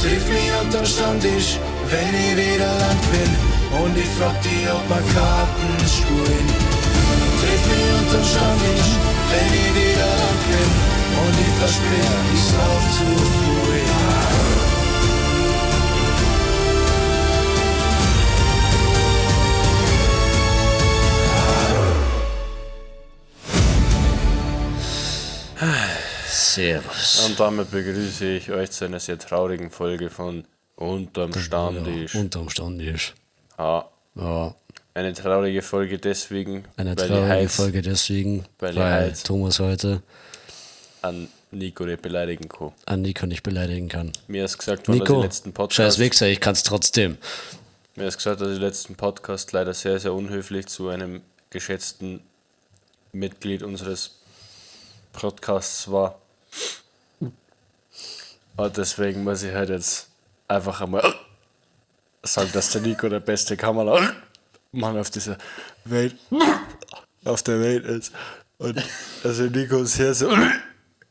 Triff mich unterm Stammtisch, wenn ich wieder Land bin. Und ich frag dich, ob wir Karten spielen. Triff mich unterm Stammtisch, wenn ich wieder Land bin. Und ich versprich, ich sauf zu früh. Servus. Und damit begrüße ich euch zu einer sehr traurigen Folge von Unterm Stammtisch. Ja, unterm Stammtisch. Ja, Ja, eine traurige Folge deswegen, eine weil ich traurige heute Folge deswegen, weil weil, ich heute- Thomas heute an Nico nicht beleidigen kann. an Nico nicht beleidigen kann. Mir ist gesagt worden, dass Nico, ich letzten Podcast, scheiß Wichser, ich kann's trotzdem. mir ist gesagt, dass ich letzten Podcast leider sehr, sehr unhöflich zu einem geschätzten Mitglied unseres Podcasts war. Und deswegen muss ich halt jetzt einfach einmal sagen, dass der Nico der beste Kameramann auf dieser Welt, auf der Welt ist. Und dass ich Nico sehr, sehr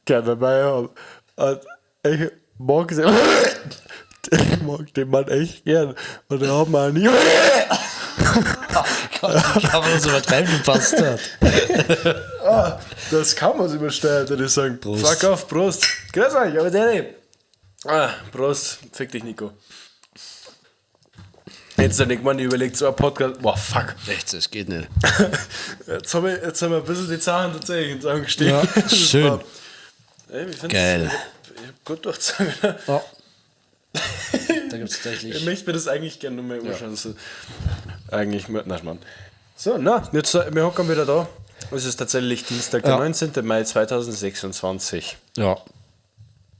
gerne dabei habe. Und ich mag, sie, ich mag den Mann echt gern. Und er hat mir auch nie. Kann man das übertreiben, du Bastard. Das kann man übersteuert, würde ich sagen. Prost. Fuck off, Prost. Grüß euch, aber der. Ah, Prost. Fick dich, Nico. Jetzt hat ich mir überlegt, so ein Podcast. Boah, fuck. Echt, das geht nicht. Jetzt haben wir, jetzt haben wir ein bisschen die Zahlen tatsächlich ins Auge gestiegen. Ja, Das schön. war- Ey, ich find's- Geil. Ich hab gut durchgezogen. Oh. Da gibt's tatsächlich. Ich möchte mir das eigentlich gerne nochmal anschauen. So. Eigentlich, na, Mann. So, na, jetzt, wir hocken wieder da. Es ist tatsächlich Dienstag, der Ja. 19. Mai 2026. Ja.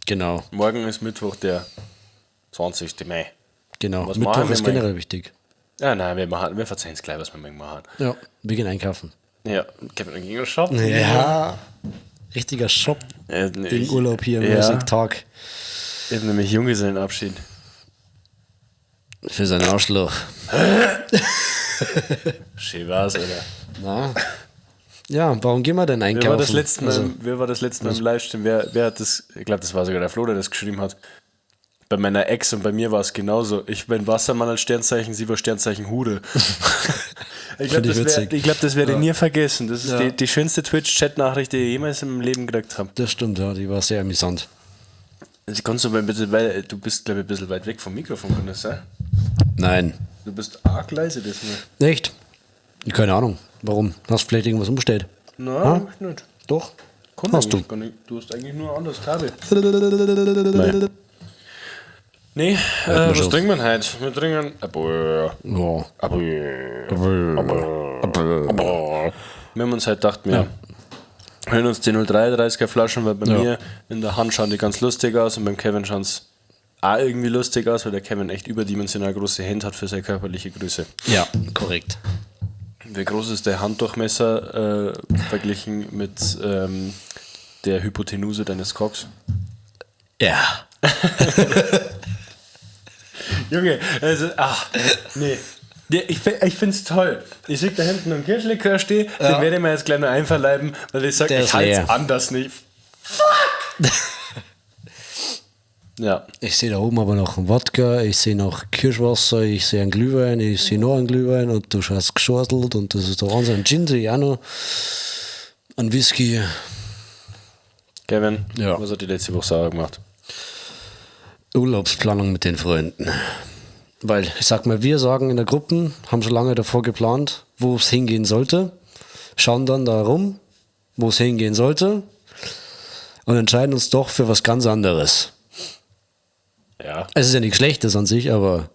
Genau, Morgen ist Mittwoch, der 20. Mai. genau. Was machen Mittwoch wir ist morgen? generell wichtig. Ja, nein, wir, machen, wir verzeihen es gleich, was wir morgen machen. Ja, wir gehen einkaufen. Ja, Kevin, dann gehen wir shoppen. Ja. Richtiger Shop. Nee, Den ich- Urlaub hier, ja. mäßig Tag. Ich hab nämlich Junggesellenabschied. Für seinen Arschloch. Schön war's, Alter. Na. Ja, warum gehen wir denn einkaufen? Wer war das letzte Mal, Also, wer war das letzte Mal im Livestream? Wer hat das? Ich glaube, das war sogar der Flo, der das geschrieben hat. Bei meiner Ex und bei mir war es genauso. Ich bin Wassermann als Sternzeichen, sie war Sternzeichen Hude. Ich glaube, Find ich das, wär, witzig. ich glaub, das werde ich nie vergessen. Das ist Ja. die schönste Twitch-Chat-Nachricht, die ich jemals in meinem Leben gekriegt habe. das stimmt, ja, die war sehr amüsant. Also kannst du mal bitte, weil du bist, glaube ich, ein bisschen weit weg vom Mikrofon, kann das sein? Nein. Du bist arg leise diesmal. Echt? Keine Ahnung. Warum? Hast du vielleicht irgendwas umgestellt? Nein, Ha? hab ich nicht. Doch. Kann Hast du. eigentlich gar nicht. Du hast eigentlich nur ein anderes Kabel. Nein. Nee, was schon. trinken wir heute? Wir trinken. Aber. Ja. Aber. Aber. Wir haben uns halt gedacht, wir hören uns die 0,33er Flaschen, weil bei Ja. mir in der Hand schauen die ganz lustig aus und beim Kevin schauen sie auch irgendwie lustig aus, weil der Kevin echt überdimensional große Hände hat für seine körperliche Größe. Ja, korrekt. Wie groß ist der Handdurchmesser verglichen mit der Hypotenuse deines Cocks? Ja. Junge, also, ach, nee. Ja, ich ich finde es toll. Ich sehe da hinten einen Kirschlikör stehen, den werde ich mir jetzt gleich noch einverleiben, weil ich sage, Der ich ist halte leer. es anders nicht. Fuck! Ja. Ich sehe da oben aber noch einen Wodka, ich sehe noch Kirschwasser, ich sehe einen Glühwein, ich sehe noch einen Glühwein und du hast geschortelt und das ist der Wahnsinn. Ein Gin sehe ich auch noch. Ein Whisky. Kevin, Ja. was hat die letzte Woche sauer gemacht? Urlaubsplanung mit den Freunden. Weil, ich sag mal, wir sagen in der Gruppe, haben schon lange davor geplant, wo es hingehen sollte, schauen dann da rum, wo es hingehen sollte und entscheiden uns doch für was ganz anderes. Ja. Es ist ja nichts Schlechtes an sich, aber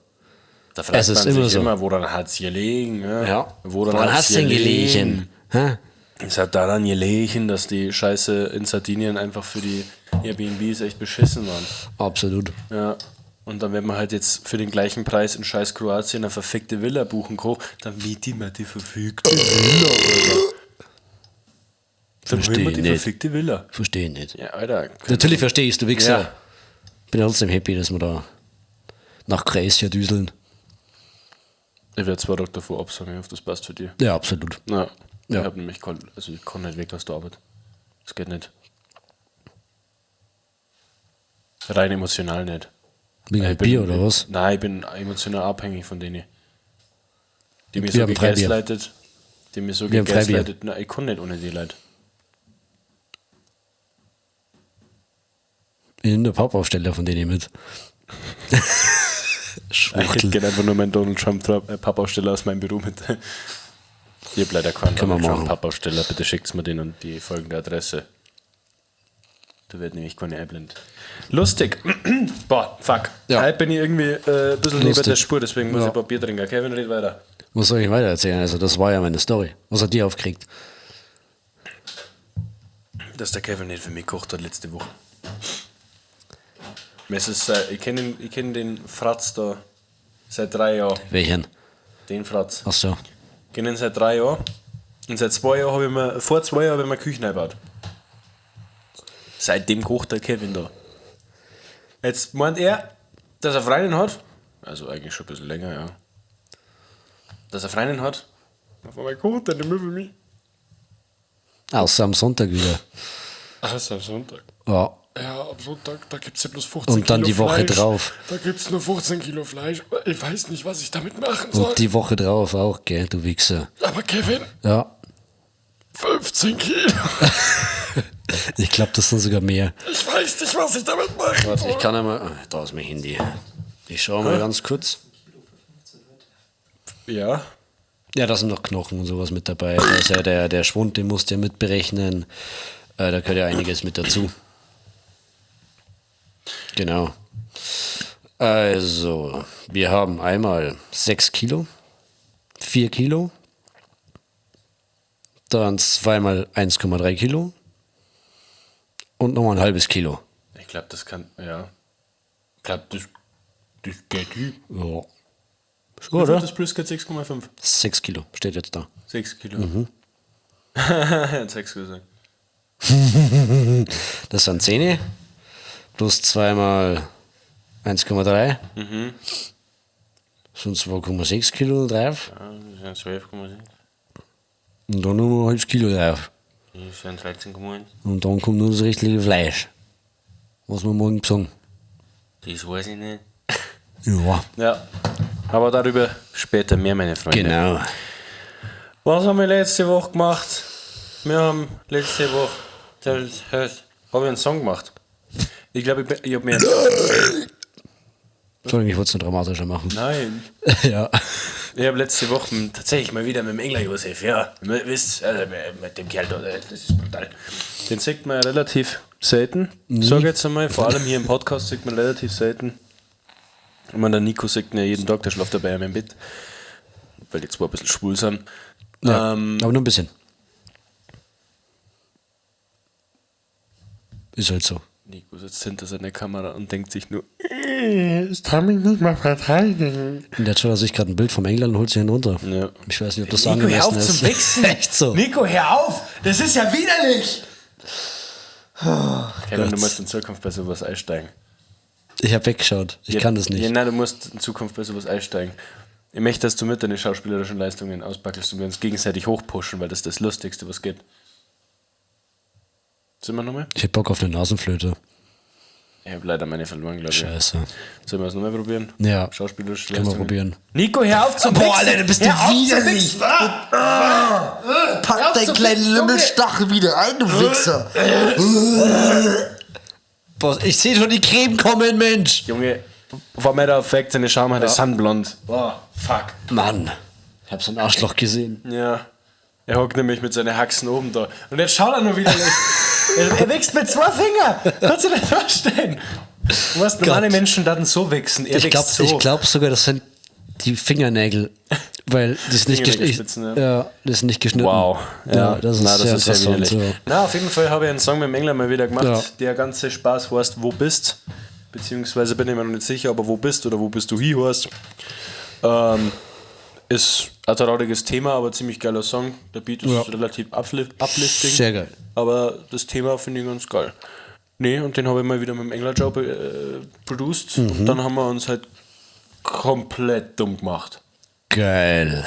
Da fragt Es ist man immer sich so. immer, woran hat es gelegen? Ne? Woran, woran hat's hast du denn gelegen? Hä? Es hat daran gelegen, dass die Scheiße in Sardinien einfach für die Airbnbs echt beschissen waren. Absolut. Ja. Und dann, wenn man halt jetzt für den gleichen Preis in scheiß Kroatien eine verfickte Villa buchen kann, dann miet die mal die verfickte Villa, Alter. Dann Versteh holen wir die nicht. verfickte Villa. Verstehe nicht. Ja, Alter. Natürlich verstehe ich du Wichser. Ja. Bin ja trotzdem happy, dass wir da nach Kroatien düseln. Ich werde 2 Tage davor absagen, ich hoffe, das passt für dich. Ja, absolut. Ja. Ja. Ich habe nämlich kein, also ich kann nicht weg aus der Arbeit. Das geht nicht. Rein emotional nicht. Wegen Ich einem bin- Bier oder was? Nein, ich bin emotional abhängig von denen. Die mich Wir so haben Freibier. gegaslightet. Die mich so Wir haben Freibier. gegaslightet. Nein, ich kann nicht ohne die Leute. Ich nehme den Pappaufsteller von denen mit. Ich hätte Schwuchtel. gerne einfach nur meinen Donald Trump Pappaufsteller aus meinem Büro mit. Ich hab leider keinen Können wir Donald Trump machen. Pappaufsteller. Bitte schickt's mir den und die folgende Adresse. Da wird nämlich keine einblend. Lustig. Boah, fuck. Ja. Heute bin ich irgendwie ein bisschen neben Lustig. der Spur, deswegen muss Ja. ich ein paar Bier trinken. Kevin, red weiter. Was soll ich weiter erzählen? Also, das war ja meine Story. Was hat die aufgeregt? Dass der Kevin nicht für mich gekocht hat letzte Woche. Es ist, ich kenne den, ich kenn den Fratz da seit 3 Jahren. Welchen? Den Fratz. Ach so. Ich kenne ihn seit 3 Jahren. Und seit 2 Jahren habe ich mir, vor 2 Jahren habe ich mir Küchen eingebaut. Seitdem kocht der Kevin da. Jetzt meint er, dass er Freundin hat. Also eigentlich schon ein bisschen länger, ja. Dass er Freundin hat. Auf einmal kocht er nicht mehr für mich. Außer am Sonntag wieder. Also am Sonntag. Ja. Ja, am Sonntag, da gibt es ja bloß 15 Und dann Kilo die Woche Fleisch. drauf. Da gibt es nur 15 Kilo Fleisch. Ich weiß nicht, was ich damit machen soll. Und die Woche drauf auch, gell, du Wichser. Aber Kevin, Ja. 15 Kilo. Ich glaube, das sind sogar mehr. Ich weiß nicht, was ich damit machen Warte, soll. ich kann einmal. Ah, Da ist mein Handy. Ich schaue mal ganz kurz. Ja. Ja, da sind noch Knochen und sowas mit dabei. Da ist ja der Schwund, den musst du ja mitberechnen. Da gehört ja einiges mit dazu. Genau. Also, wir haben einmal 6 Kilo, 4 Kilo, dann zweimal 1,3 Kilo und nochmal ein halbes Kilo. Ich glaube, das kann, ja. Ich glaube, das geht hin. Ja. Wie Schon, viel oder? Das Brisket 6,5. 6 Kilo steht jetzt da. 6 Kilo. Mhm. Er hat 6 gesagt. Das sind 10 plus zweimal 1,3. Mhm. Sind 2,6 Kilo drauf. Ja, das sind 12,6. Und dann nur noch ein halbes Kilo drauf. Das sind 13,1. Und dann kommt nur das restliche Fleisch. Was wir morgen besorgen. Das weiß ich nicht. Ja, Ja. Aber darüber später mehr, meine Freunde. genau. Was haben wir letzte Woche gemacht? Wir haben letzte Woche. Habe ich einen Song gemacht. Ich glaube, ich habe mir. Entschuldigung, ich wollte es nur dramatischer machen. Nein. ja. Ich habe letzte Woche tatsächlich mal wieder mit dem Engler Josef, ja. Ihr Wisst, also mit dem Kerl da, das ist brutal. Den sieht man ja relativ selten, sag ich jetzt einmal. Vor allem hier im Podcast sieht man relativ selten. Ich meine, der Nico sieht ihn ja jeden Tag, der schläft ja bei ihm im Bett. Weil die zwei ein bisschen schwul sind. Ja, aber nur ein bisschen. Ist halt so. Nico sitzt hinter seiner Kamera und denkt sich nur, ich kann mich nicht mal verteidigen. Und jetzt schaut er sich gerade ein Bild vom England und holt sich einen runter. Ja. Ich weiß nicht, ob das Nico, hör angemessen auf ist. zum Wichsen. Echt so. Nico, hör auf! Das ist ja widerlich! Kevin, du Gott. musst in Zukunft bei sowas einsteigen. Ich habe weggeschaut. Ich Ja, kann das nicht. Ja, nein, du musst in Zukunft bei sowas einsteigen. Ich möchte, dass du mit deine schauspielerischen Leistungen ausbackelst und wir uns gegenseitig hochpushen, weil das ist das Lustigste, was geht. Sind wir nochmal? Ich hab Bock auf eine Nasenflöte. Ich habe leider meine verloren, glaube ich. Scheiße. Sollen wir es nochmal probieren? Ja. Schauspielerische Können wir Leistungen. probieren. Nico, hör auf zu Boah, wichsen! Alter, du bist Hör du auf zu widerlich. wichsen! Ah! Pack deinen kleinen Lümmelstachel wieder ein, du Wichser. Boah, ich sehe schon die Creme kommen, Mensch. Junge, war mir of fact, seine Schamhaare sind blond. Boah, fuck. Mann, ich hab so ein Arschloch gesehen. Ja. Er hockt nämlich mit seinen Haxen oben da. Und jetzt schaut er nur wieder nicht. Er wächst mit zwei Fingern. Kannst du dir das vorstellen? Du weißt, normale Gott. Menschen dann so wachsen. Er Ich wächst glaube so. ich glaub sogar, das sind die Fingernägel, weil das ist nicht geschnitten. Fingernägelspitzen, Ja, das ist nicht geschnitten. Wow. Ja, das ist, Na, das sehr ist ja interessant. widerlich. so. Na, auf jeden Fall habe ich einen Song mit dem Engler mal wieder gemacht. Ja. Der ganze Spaß heißt Wo bist? Beziehungsweise bin ich mir noch nicht sicher, aber Wo bist oder Wo bist du hi heißt. Ist ein trauriges Thema, aber ziemlich geiler Song. Der Beat ist Ja. relativ uplifting. Sehr geil. Aber das Thema finde ich ganz geil. Nee, und den habe ich mal wieder mit dem Engler Job produced. Mhm. Und dann haben wir uns halt komplett dumm gemacht. Geil.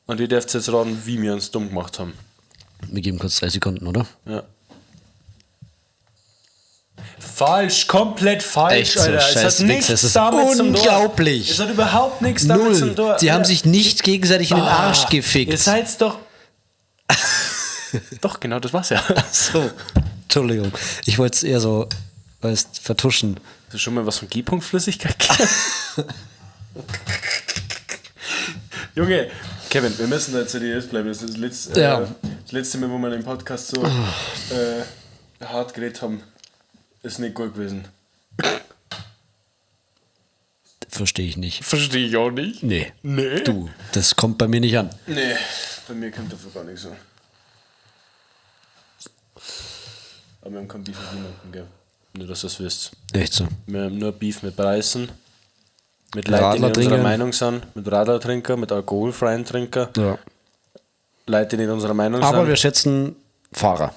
Und ihr dürft jetzt raten, wie wir uns dumm gemacht haben. Wir geben kurz 3 Sekunden, oder? Ja. Falsch, komplett falsch, Echt so, Alter. Es scheiß hat Wichser, nichts es ist damit zum Tor. unglaublich. Es hat überhaupt nichts damit zum Null. Tor. Sie haben sich nicht gegenseitig in den Arsch gefickt. Ihr seid doch. Doch, genau, das war's ja. So. Entschuldigung. Ich wollte es eher so, weißt, vertuschen. Hast du schon mal was von G-Punkt-Flüssigkeit gehört? Junge, Kevin, wir müssen da jetzt seriös bleiben. Das ist das letzte, Ja. das letzte Mal, wo wir den Podcast so hart geredet haben, ist nicht gut gewesen. Verstehe ich nicht. Verstehe ich auch nicht. Nee. Nee. Du, das kommt bei mir nicht an. Nee, bei mir kommt dafür gar nichts so. Aber wir haben kein Beef mit niemandem, gell? Nur, dass ihr es wisst. Echt so. Wir haben nur Beef mit Preisen, mit Leuten, die nicht unserer Radlertrinker. Meinung sind, mit Radlertrinker, mit alkoholfreien Trinker, Ja. Leute, die nicht unserer Meinung Aber sind. wir schätzen Fahrer.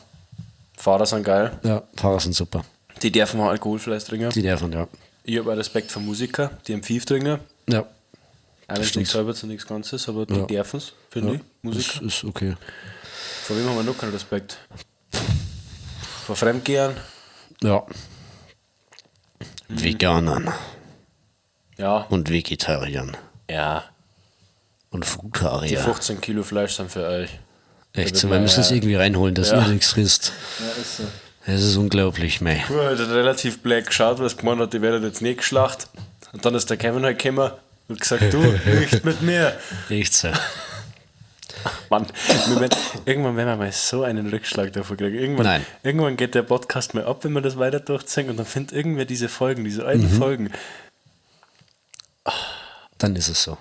Fahrer sind geil. Ja, Fahrer sind super. Die dürfen auch alkoholfreies trinken. Die dürfen, ja. Ich habe auch Respekt vor Musiker, die haben Pfiff trinken. Ja. Auch wenn es stimmt. nichts halbes und nichts Ganzes, aber die Ja. dürfen es, finde Ja, ich. Musiker. Das ist okay. Vor wem haben wir noch keinen Respekt? Vor Fremdgehern? Ja. Veganern Ja. und Vegetariern Ja. und Die Frutarier. 15 Kilo Fleisch sind für euch. Echt so, wir müssen es irgendwie reinholen, dass Ja. ihr nichts frisst. Ja, ist so. Es ist unglaublich, mei. Kuh hat halt relativ black geschaut, was gemeint hat, die werden jetzt nicht geschlacht. Und dann ist der Kevin halt gekommen und gesagt, du, nicht mit mir. Echt so. Mann, wir werden, irgendwann werden wir mal so einen Rückschlag davor kriegen. Irgendwann, Nein. irgendwann geht der Podcast mal ab, wenn wir das weiter durchziehen und dann findet irgendwer diese Folgen, diese alten Folgen. Dann ist es so.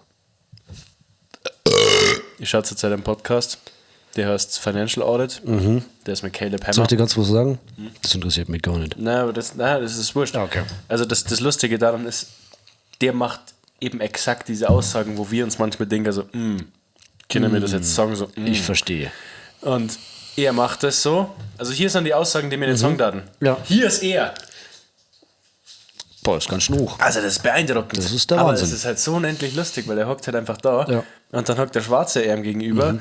Ich schaue zurzeit einen Podcast, der heißt Financial Audit. Der ist mit Caleb Hammer. Soll ich dir ganz was sagen? Das interessiert mich gar nicht. Nein, aber das, nein, das ist wurscht. Okay. Also das, das Lustige daran ist, der macht eben exakt diese Aussagen, wo wir uns manchmal denken, also, können wir das jetzt sagen? So, Ich verstehe. Und er macht das so. Also hier sind die Aussagen, die mir nicht sagen daten. Ja. Hier ist er. Boah, ist ganz schön hoch. Also das ist beeindruckend. Das ist der Aber Wahnsinn. es ist halt so unendlich lustig, weil er hockt halt einfach da Ja. und dann hockt der Schwarze ihm gegenüber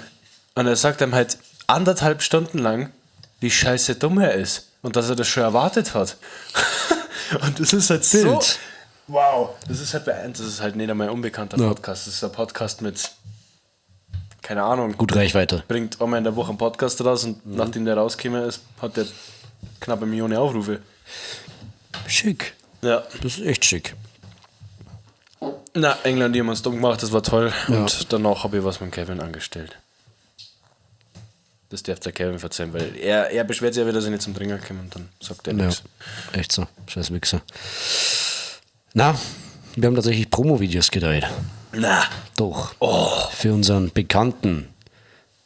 und er sagt ihm halt 1,5 Stunden lang, wie scheiße dumm er ist und dass er das schon erwartet hat. und das ist halt so... Bild. Wow. Das ist halt beeindruckend. Das ist halt nicht einmal ein unbekannter Ja. Podcast. Das ist ein Podcast mit, keine Ahnung, Gut Reichweite. bringt einmal in der Woche einen Podcast raus und nachdem der rausgekommen ist, hat der knapp 1 Million Aufrufe. Schick. Ja. Das ist echt schick. Na, England, die haben uns dumm gemacht, das war toll. Und danach habe ich was mit Kevin angestellt. Das darf der Kevin verzeihen, weil er beschwert sich ja wieder, dass ich nicht zum Trinken komme und dann sagt er Ja. nichts. Echt so. Scheiß Wichser. Na, wir haben tatsächlich Promo-Videos gedreht. Na, Doch. Für unseren bekannten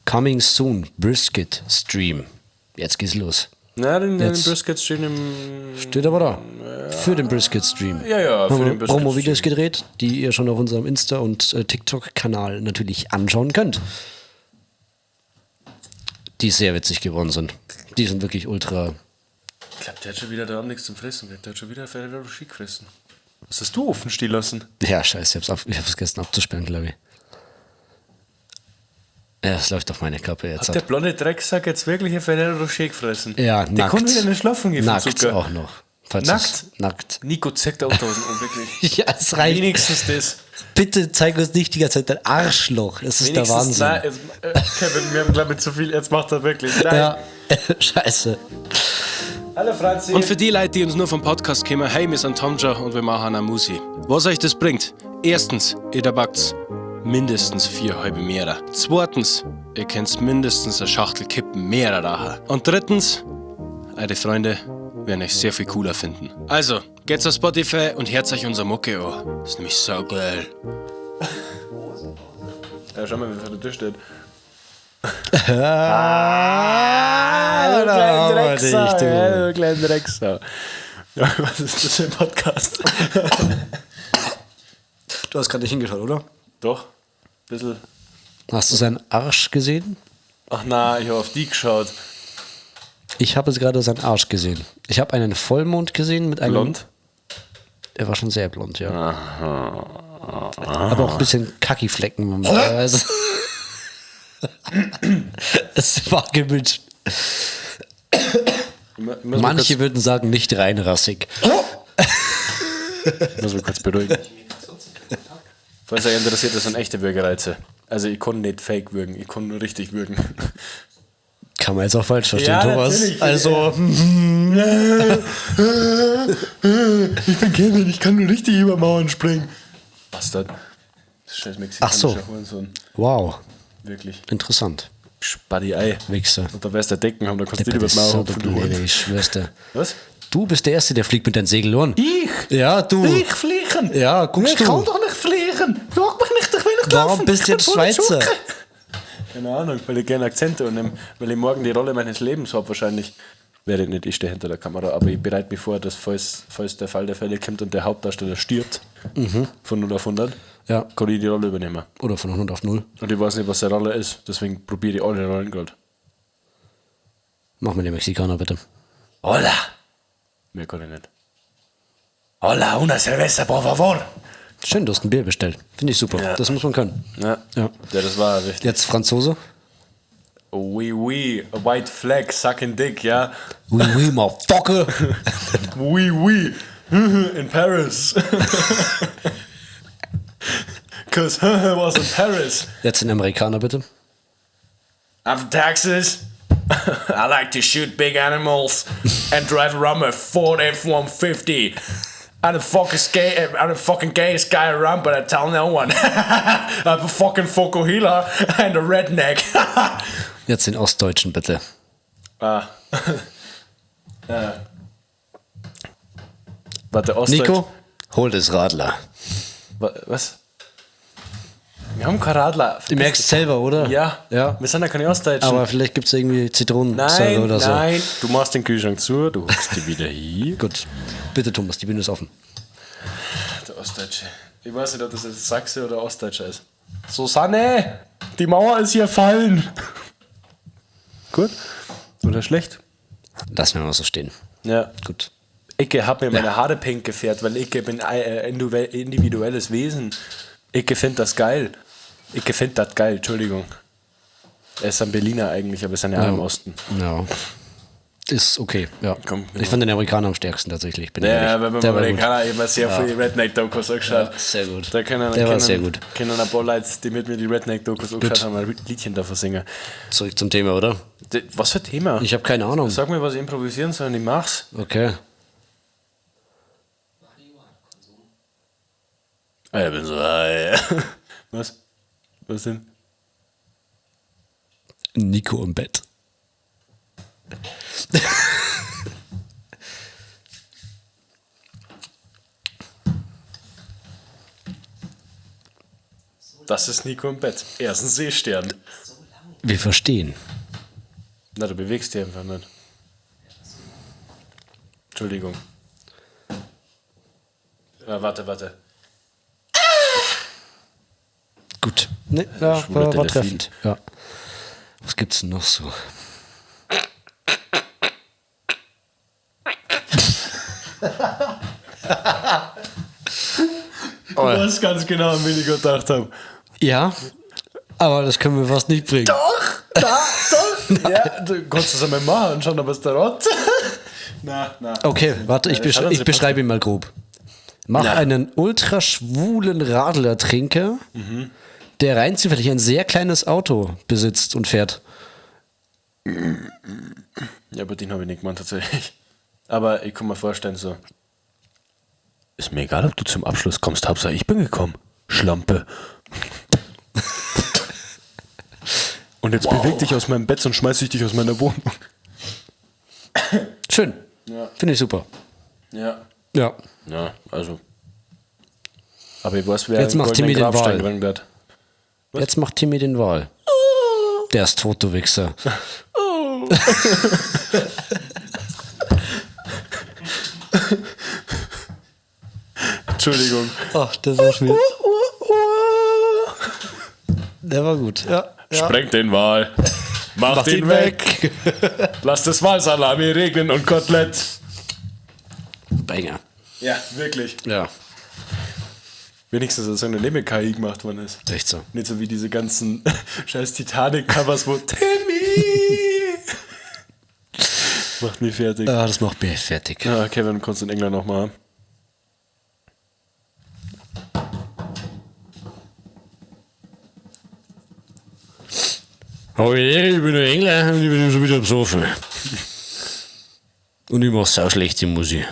Coming Soon Brisket Stream. Jetzt geht's los. na den Jetzt. Brisket stehen im. Steht aber da. Für den Brisket Stream. Ja, ja, für haben wir den Brisket Promo-Videos gedreht, die ihr schon auf unserem Insta- und TikTok-Kanal natürlich anschauen könnt. Die sehr witzig geworden sind. Die sind wirklich ultra. Ich glaube, der hat schon wieder da nichts zum Fressen gekriegt. Der hat schon wieder Ferrero Rocher gefressen. Was hast du offen stehen lassen? Ja, scheiße, ich hab's, ich hab's gestern abzusperren, glaube ich. Ja, es läuft auf meine Kappe jetzt. Hat der blonde Drecksack jetzt wirklich ein Ferrero Rocher gefressen? Ja, Der nackt. konnte wieder nicht schlafen gehen vom Nackt Zucker. auch noch. Falls Nackt? es- Nackt. Nico, zeig der Unterhosen an, wirklich. Ja, es reicht. Wenigstens das. Bitte zeig uns nicht die ganze Zeit dein Arschloch. Das ist der Wenigstens, Wahnsinn. nein, jetzt, Kevin, wir haben glaube ich zu viel. Jetzt macht er wirklich. Nein. Ja, scheiße. Hallo Franzi. Und für die Leute, die uns nur vom Podcast kommen, hey, wir sind Tomja und wir machen eine Musi. Was euch das bringt? Erstens, ihr tabackt mindestens 4 halbe Meter. Zweitens, ihr könnt mindestens eine Schachtel Kippen mehr rauchen. Und drittens, eure Freunde werden euch sehr viel cooler finden. Also, geht's auf Spotify und hört euch unser Mucke an. Ist nämlich so geil. Ja, schau mal, wie vor der Tür steht. Ah, Du da kleinen haben wir Drecksau, dich, du. ja, du kleinen Drecksau. Ja, was ist das für ein Podcast? Du hast gerade nicht hingeschaut, oder? Doch, bisschen. Hast du seinen Arsch gesehen? Ach na, ich habe auf die geschaut. Ich habe jetzt gerade seinen Arsch gesehen. Ich habe einen Vollmond gesehen mit einem. Blond? Er war schon sehr blond, ja. Aber auch ein bisschen Kackiflecken. Also, es war gemischt. Ich Manche würden sagen, nicht reinrassig. Ich muss mich kurz beruhigen. Falls euch interessiert, das sind echte Würgereize. Also ich kann nicht fake würgen, ich kann nur richtig würgen. Kann man jetzt auch falsch verstehen, Ja, Thomas. natürlich. Also, Ich bin Kevin, ich kann nur richtig über Mauern springen. Bastard. Das scheiß mexikanischer Ach so. Hurensohn. wow, Wirklich. interessant. Spaddy Ei. Wichser. Und da wärst der Decken haben, da kannst du nicht Deppert über die ist Mauer so hupfen, du du Blöde, Hund. ich schwör's dir. Was? Du bist der Erste, der fliegt mit deinen Segelohren. Ich? Ja, du. Ich fliegen? Ja, guckst ich du. kann doch nicht fliegen. Frag mich nicht, ich will nicht Warum laufen. bist du Ich bin jetzt voll der Schweizer? Schurke. Keine Ahnung, weil ich gerne Akzente und weil ich morgen die Rolle meines Lebens habe wahrscheinlich. Wäre ich nicht, ich stehe hinter der Kamera, aber ich bereite mich vor, dass falls der Fall der Fälle kommt und der Hauptdarsteller stirbt, von 0 auf 100, Ja. kann ich die Rolle übernehmen. Oder von 100 auf 0. Und ich weiß nicht, was seine Rolle ist, deswegen probiere ich alle Rollen gerade. Mach mir den Mexikaner bitte. Hola! Mehr kann ich nicht. Hola, una cerveza, por favor! Schön, du hast ein Bier bestellt. Finde ich super. Ja. Das muss man können. Ja. Ja. Ja, das war richtig. Jetzt Franzose. Oui, oui, a white flag, sucking dick, ja. Oui, oui, motherfucker. Oui, oui, in Paris. Cause was in Paris. Jetzt den Amerikaner bitte. I'm from Texas. I like to shoot big animals and drive around my Ford F-150. I'm the fucking gay, I'm the fucking gayest guy around, but I tell no one. I'm a fucking Fokuhila and a redneck. Jetzt den Ostdeutschen bitte. Ah. Warte, Ostdeutsch. Nico, hol das Radler. Was? Wir haben keinen Radler. Du merkst selber, oder? Ja. Ja. Wir sind ja keine Ostdeutschen. Aber vielleicht gibt es irgendwie Zitronensäure nein, oder so. nein. Du machst den Kühlschrank zu, du hockst dich wieder hier. Gut. Bitte, Thomas, die Bühne ist offen. Der Ostdeutsche. Ich weiß nicht, ob das jetzt Sachse oder Ostdeutscher ist. Susanne! Die Mauer ist hier fallen. Gut. Oder schlecht? Lassen wir mal so stehen. Ja. Gut. Ich hab mir meine Haare pink gefärbt, weil ich bin ein individuelles Wesen. Ich finde das geil. Ich finde das geil, Entschuldigung. Er ist ein Berliner eigentlich, aber er ist ja auch im Osten. Ja. Ist okay, ja. Komm, genau. Ich fand den Amerikaner am stärksten tatsächlich. Bin ich Ja, ehrlich. weil beim Der war gut. Amerikaner immer sehr viel Redneck-Dokus angeschaut. Ja, sehr gut. Da können, Der war können, sehr gut. Können ein paar Leute, die mit mir die Redneck-Dokus angeschaut haben, ein Liedchen davon singen. Zurück zum Thema, oder? Was für ein Thema? Ich habe keine Ahnung. Sag mir, was ich improvisieren soll und ich mach's. Okay. Ah, ich bin so high. Was? Was denn? Nico im Bett. Das ist Nico im Bett. Er ist ein Seestern. Wir verstehen. Na, du bewegst dich einfach nicht. Entschuldigung. Ah, warte, warte. Gut. Ne, ja, schwuler war Delfin. treffend. Ja. Was gibt's denn noch so? Du weißt ganz genau, an wen ich gedacht habe. Ja, aber das können wir fast nicht bringen. Doch, da, doch. Ja, du kannst das einmal machen und schauen, ob es der Rot. Na, na. Okay, warte, ich, Ja, besch das hat ich unsere beschreibe ihn mal grob. Mach Na. einen ultraschwulen Radlertrinker, der rein zufällig ein sehr kleines Auto besitzt und fährt. Ja, aber den habe ich nicht gemacht, tatsächlich. Aber ich kann mir vorstellen, so. Ist mir egal, ob du zum Abschluss kommst, Hauptsache ich bin gekommen. Schlampe. Und jetzt beweg dich aus meinem Bett, sonst schmeiß ich dich aus meiner Wohnung. Schön. Finde ich super. Ja. Ja. Ja, also. Aber ich weiß, wer Jetzt einen macht goldenen Timmy den Grabstein Wal. gerannt hat. Jetzt macht Timmy den Wal. Der ist tot, du Wichser. Entschuldigung. Ach, das war schwierig. Der war gut. Ja. Sprengt den Wal. Macht, ihn weg. Lass das Walsalami regnen und Kotelett. Banger. Ja, wirklich. Ja, Wenigstens, dass eine nicht mit KI gemacht worden ist. echt so. Nicht so wie diese ganzen scheiß Titanic-Covers, wo Timmy! Macht mich fertig. Ah, das macht mich fertig. Ja, Kevin, kannst du in England noch mal. Oh, ich bin ein Engländer und ich bin schon wieder besoffen. Und ich mach sau schlechte Musik.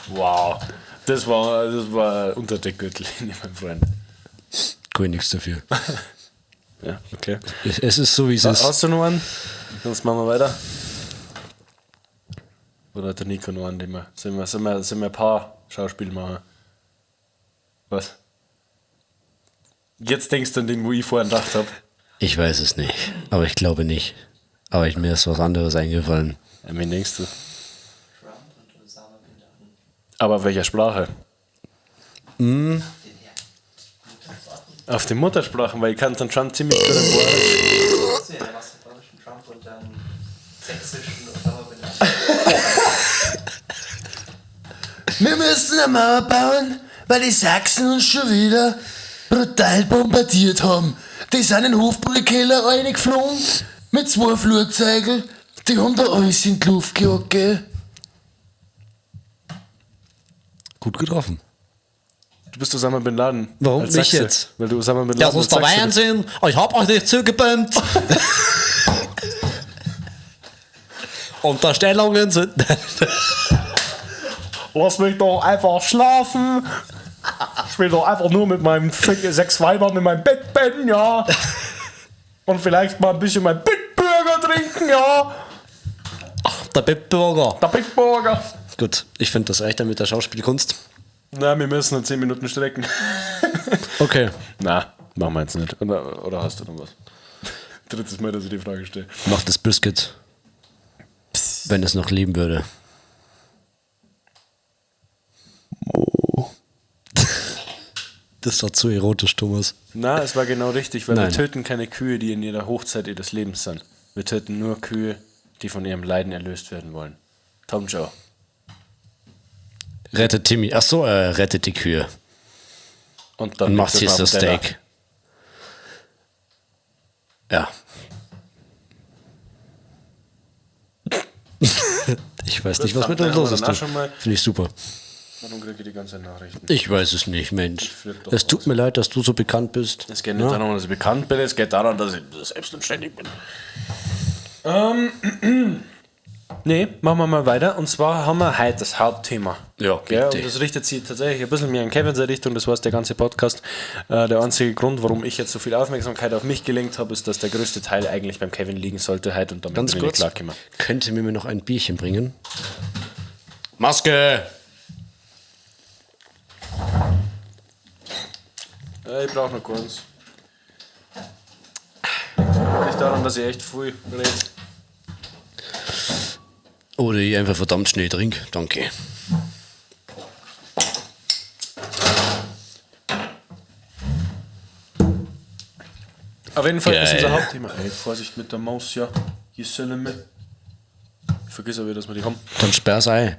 Wow. Das war unter der Gürtellinie, mein Freund. Kann ich nichts dafür. Ja, okay. Es ist so, wie es ist. Hast du noch einen? Sonst machen wir weiter. Oder hat der Nico noch einen, den wir. Sollen wir ein paar Schauspiel machen? Was? Jetzt denkst du an den, wo ich vorhin gedacht habe. Ich weiß es nicht, aber ich glaube nicht. Aber mir ist was anderes eingefallen. An wen denkst du? Trump und Osama Bin Laden. Aber auf welcher Sprache? Mm. Auf den Muttersprachen, weil ich kann dann Trump ziemlich gut im Bayerisch. Ja, der macht den bayerischen Trump und dann sächsischen Osama Bin Laden. Wir müssen eine Mauer bauen, weil die Sachsen uns schon wieder brutal bombardiert haben. Die sind in den Hofbräukeller reingeflogen mit 2 Flugzeugen. Die haben da alles in die Luft gejagt, gell? Gut getroffen. Du bist Osama Bin Laden. Warum Als nicht Sachse. jetzt? Weil du Osama Bin Laden Das ist der als Sachse bist. Wahnsinn. Ich hab euch nicht zugebombt. Unterstellungen sind. Lass mich doch einfach schlafen. Ich will doch einfach nur mit meinen 6 Weibern in meinem Bett pennen, ja. Und vielleicht mal ein bisschen mein Bitburger trinken, ja. Der Bitburger. Der Bitburger. Gut, ich finde, das reicht dann mit der Schauspielkunst. Na, wir müssen noch 10 Minuten strecken. Okay. Na, machen wir jetzt nicht. Oder hast du noch was? Drittes Mal, dass ich die Frage stelle. Mach das Brisket. Wenn es noch leben würde. Oh. Das war zu erotisch, Thomas. Na, es war genau richtig, weil Nein. wir töten keine Kühe, die in ihrer Hochzeit ihres Lebens sind. Wir töten nur Kühe, die von ihrem Leiden erlöst werden wollen. Tom Joe. Rettet Timmy. Achso, rettet die Kühe. Und dann Und macht liegt sich auf das dem Teller. Steak. Ja. Ich weiß nicht, was mit uns los ist. Dann schon mal. Finde ich super. Warum kriege ich die ganzen Nachrichten? Ich weiß es nicht, Mensch. flipp doch Es tut mir leid, dass du so bekannt bist. Es geht nicht darum, dass ich bekannt bin, es geht darum, dass ich selbstständig bin. Nee, machen wir mal weiter. Und zwar haben wir heute das Hauptthema. Ja, Gell? bitte. Und das richtet sich tatsächlich ein bisschen mehr in Kevins Richtung. Das war der ganze Podcast. Der einzige Grund, warum ich jetzt so viel Aufmerksamkeit auf mich gelenkt habe, ist, dass der größte Teil eigentlich beim Kevin liegen sollte heute und damit Ganz bin ich kurz. klargekommen. Könnte mir noch ein Bierchen bringen? Maske! Ich brauche noch keins. Liegt daran, dass ich echt früh rede. Oder ich einfach verdammt schnell trink. Danke. Auf jeden Fall ist Geil. unser Hauptthema. Ey, Vorsicht mit der Maus, ja. Hier sollen wir. Ich vergiss aber, dass wir die haben. Dann sperr's ein.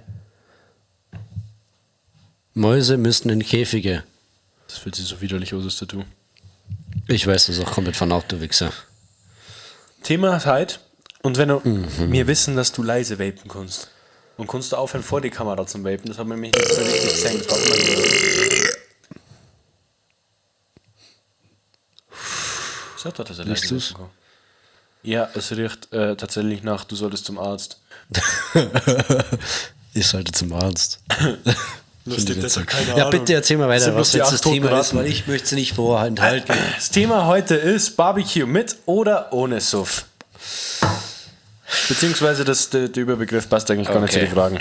Mäuse müssen in Käfige. Das fühlt sich so widerlich aus, das Tattoo. Ich weiß das auch komplett von auch, du Wichser. Thema ist halt, und wenn du wir wissen, dass du leise vapen kannst. Und kannst du aufhören, vor die Kamera zu vapen, das hat man nämlich nicht so richtig gesehen. Das war unangenehm. Sag doch, dass er leise Riechst du's? vapen kann. Ja, es riecht tatsächlich nach, du solltest zum Arzt. Ich sollte zum Arzt. Lustig, das hat keine Ja, bitte erzähl mal weiter, Sind bloß was die jetzt acht das toten Thema ist, Ratten. weil ich möchte es nicht vorenthalten. Das Thema heute ist Barbecue mit oder ohne Suff. Beziehungsweise das, der Überbegriff passt eigentlich gar nicht zu Okay. den Fragen.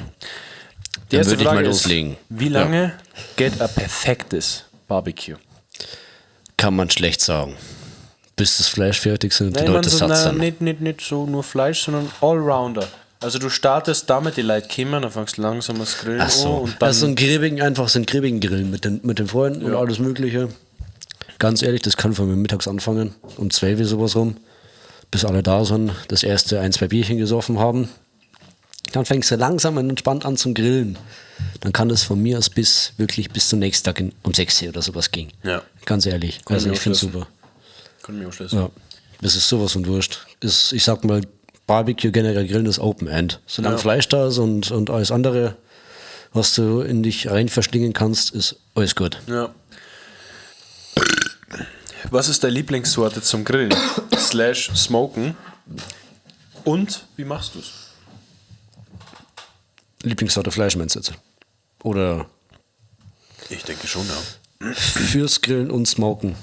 Die Dann würde ich mal ist, loslegen. Wie lange geht ein perfektes Barbecue? Kann man schlecht sagen. Bis das Fleisch fertig sind und die Nein, Leute man so, satt nein, sind. nicht so nur Fleisch, sondern Allrounder. Also du startest damit, die Leute kommen, dann fängst du langsam das Grillen Ach so. an und dann also einen griebigen, einfach so einen griebigen Grill mit den Freunden und alles Mögliche. Ganz ehrlich, das kann von mir mittags anfangen. Um 12 Uhr sowas rum. Bis alle da sind, das erste ein, zwei Bierchen gesoffen haben. Dann fängst du langsam und entspannt an zum Grillen. Dann kann das von mir aus bis wirklich bis zum nächsten Tag um 6 Uhr oder sowas gehen. Ja. Ganz ehrlich. Also mir ich finde anschließen. super. Kann ich mich anschließen. Ja. Das ist sowas von wurscht. Ist, ich sag mal, Barbecue generell grillen ist Open End. Solange Fleisch da ist und alles andere, was du in dich rein verschlingen kannst, ist alles gut. Ja. Was ist deine Lieblingssorte zum Grillen? Slash Smoken. Und wie machst du's? Lieblingssorte Fleisch meinst du jetzt? Oder Ich denke schon, ja. fürs Grillen und Smoken.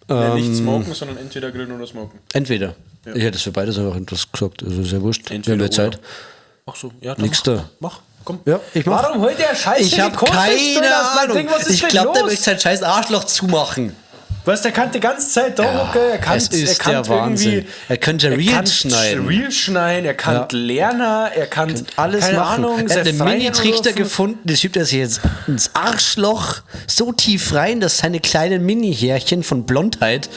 Ja, nicht smoken, sondern entweder grillen oder smoken. Entweder. Ich hätte es für beides einfach etwas gesagt. Also ist ja wurscht. Entweder Wir haben ja oder. Zeit. Ach so, ja, dann Nix mach. da. Mach, komm. Ja, ich mach. Warum holt der Scheiße Ich habe die Kochpistole keine aus meinem Ahnung. Ding? Was ist Ich denn glaube, der los? möchte sein scheiß Arschloch zumachen. Weißt, der kann die ganze Zeit da hocken, er kann, es ist er kann der Wahnsinn. irgendwie- Er könnte er Reels kann schneiden. Reels schneiden, er kann Ja. lernen, er kann Alles keine machen. Ahnung, Er hat seine einen Freundin Mini-Trichter anrufen. gefunden, den schiebt er sich jetzt ins Arschloch so tief rein, dass seine kleinen Mini-Härchen von Blondheit.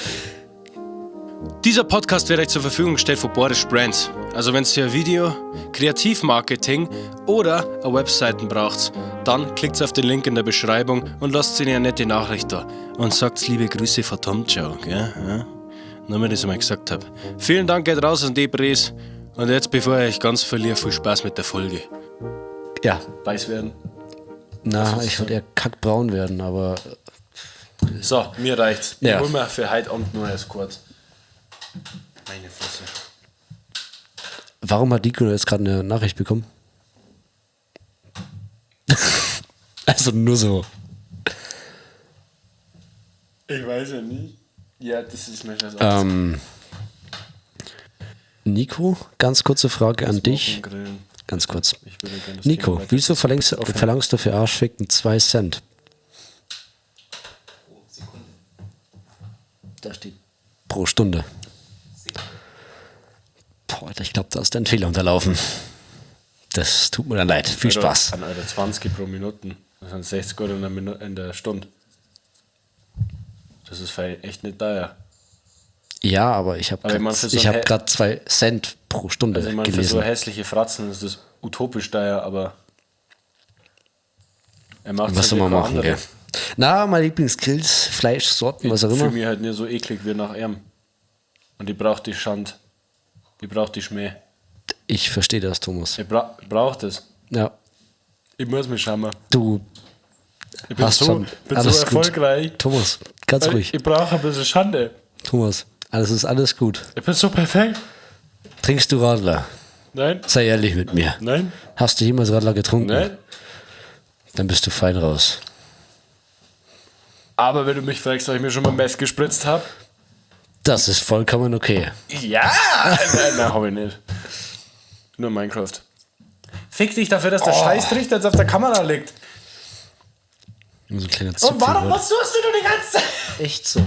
Dieser Podcast wird euch zur Verfügung gestellt von Boris Brands. Also wenn ihr ein Video, Kreativmarketing oder eine Webseiten braucht, dann klickt auf den Link in der Beschreibung und lasst ihnen eine nette Nachricht da. Und sagt liebe Grüße von Tom Joe, gell? Ja? Nur weil ich das einmal gesagt habe. Vielen Dank geht raus an die Bres. Und jetzt, bevor ich euch ganz verliere, viel Spaß mit der Folge. Ja, Weiß werden. na, ich wollte eher kackbraun werden, aber So, mir reicht's. Ja. Ich hol mir für heute Abend nur erst kurz. Meine Fresse. warum hat Nico jetzt gerade eine Nachricht bekommen? Also nur so. Ich weiß ja nicht. Ja, das ist mir scheiße. Nico, ganz kurze Frage an dich. Grillen. Ganz kurz. Ich würde gerne das Nico, Thema weiter- wieso verlangst du für Arschficken 2 Cent? Pro Sekunde. Da steht. Pro Stunde. Boah, Alter, ich glaube, da ist ein Fehler unterlaufen. Das tut mir dann leid. Viel Alter, Spaß. An Alter 20 pro Minuten. Das sind 60 Euro in der Stunde. Das ist fei- echt nicht teuer. Ja, aber ich habe Aber ich mein, für so ein hab Hä- grad 2 Cent pro Stunde Also ich meine, für gelesen. so hässliche Fratzen ist das utopisch teuer, aber er macht Was halt soll man wie kein machen, gell? anderer. Na, meine Lieblingsgrills, Fleischsorten, was auch Ich immer. fühle mich halt nicht so eklig wie nach ihm. Und ich brauche die Schand. Ich brauche die Schmäh. Ich verstehe das, Thomas. Ich brauche das. Ja, Ich muss mich schämen. du Ich bin hast so, schon bin so alles gut. erfolgreich. Thomas, ganz ruhig. Ich brauche ein bisschen Schande. Thomas, alles ist alles gut. Ich bin so perfekt. Trinkst du Radler? Nein, Sei ehrlich mit mir. nein, Hast du jemals Radler getrunken? nein. Dann bist du fein raus. Aber wenn du mich fragst, ob ich mir schon mal Meth gespritzt habe. Das ist vollkommen okay. Ja! Nein, nein, hab ich nicht. Nur Minecraft. Fick dich dafür, dass der Scheißtrichter jetzt auf der Kamera liegt. So ein kleiner Zipfel Und warum, wird. was suchst du die ganze Zeit? Echt so.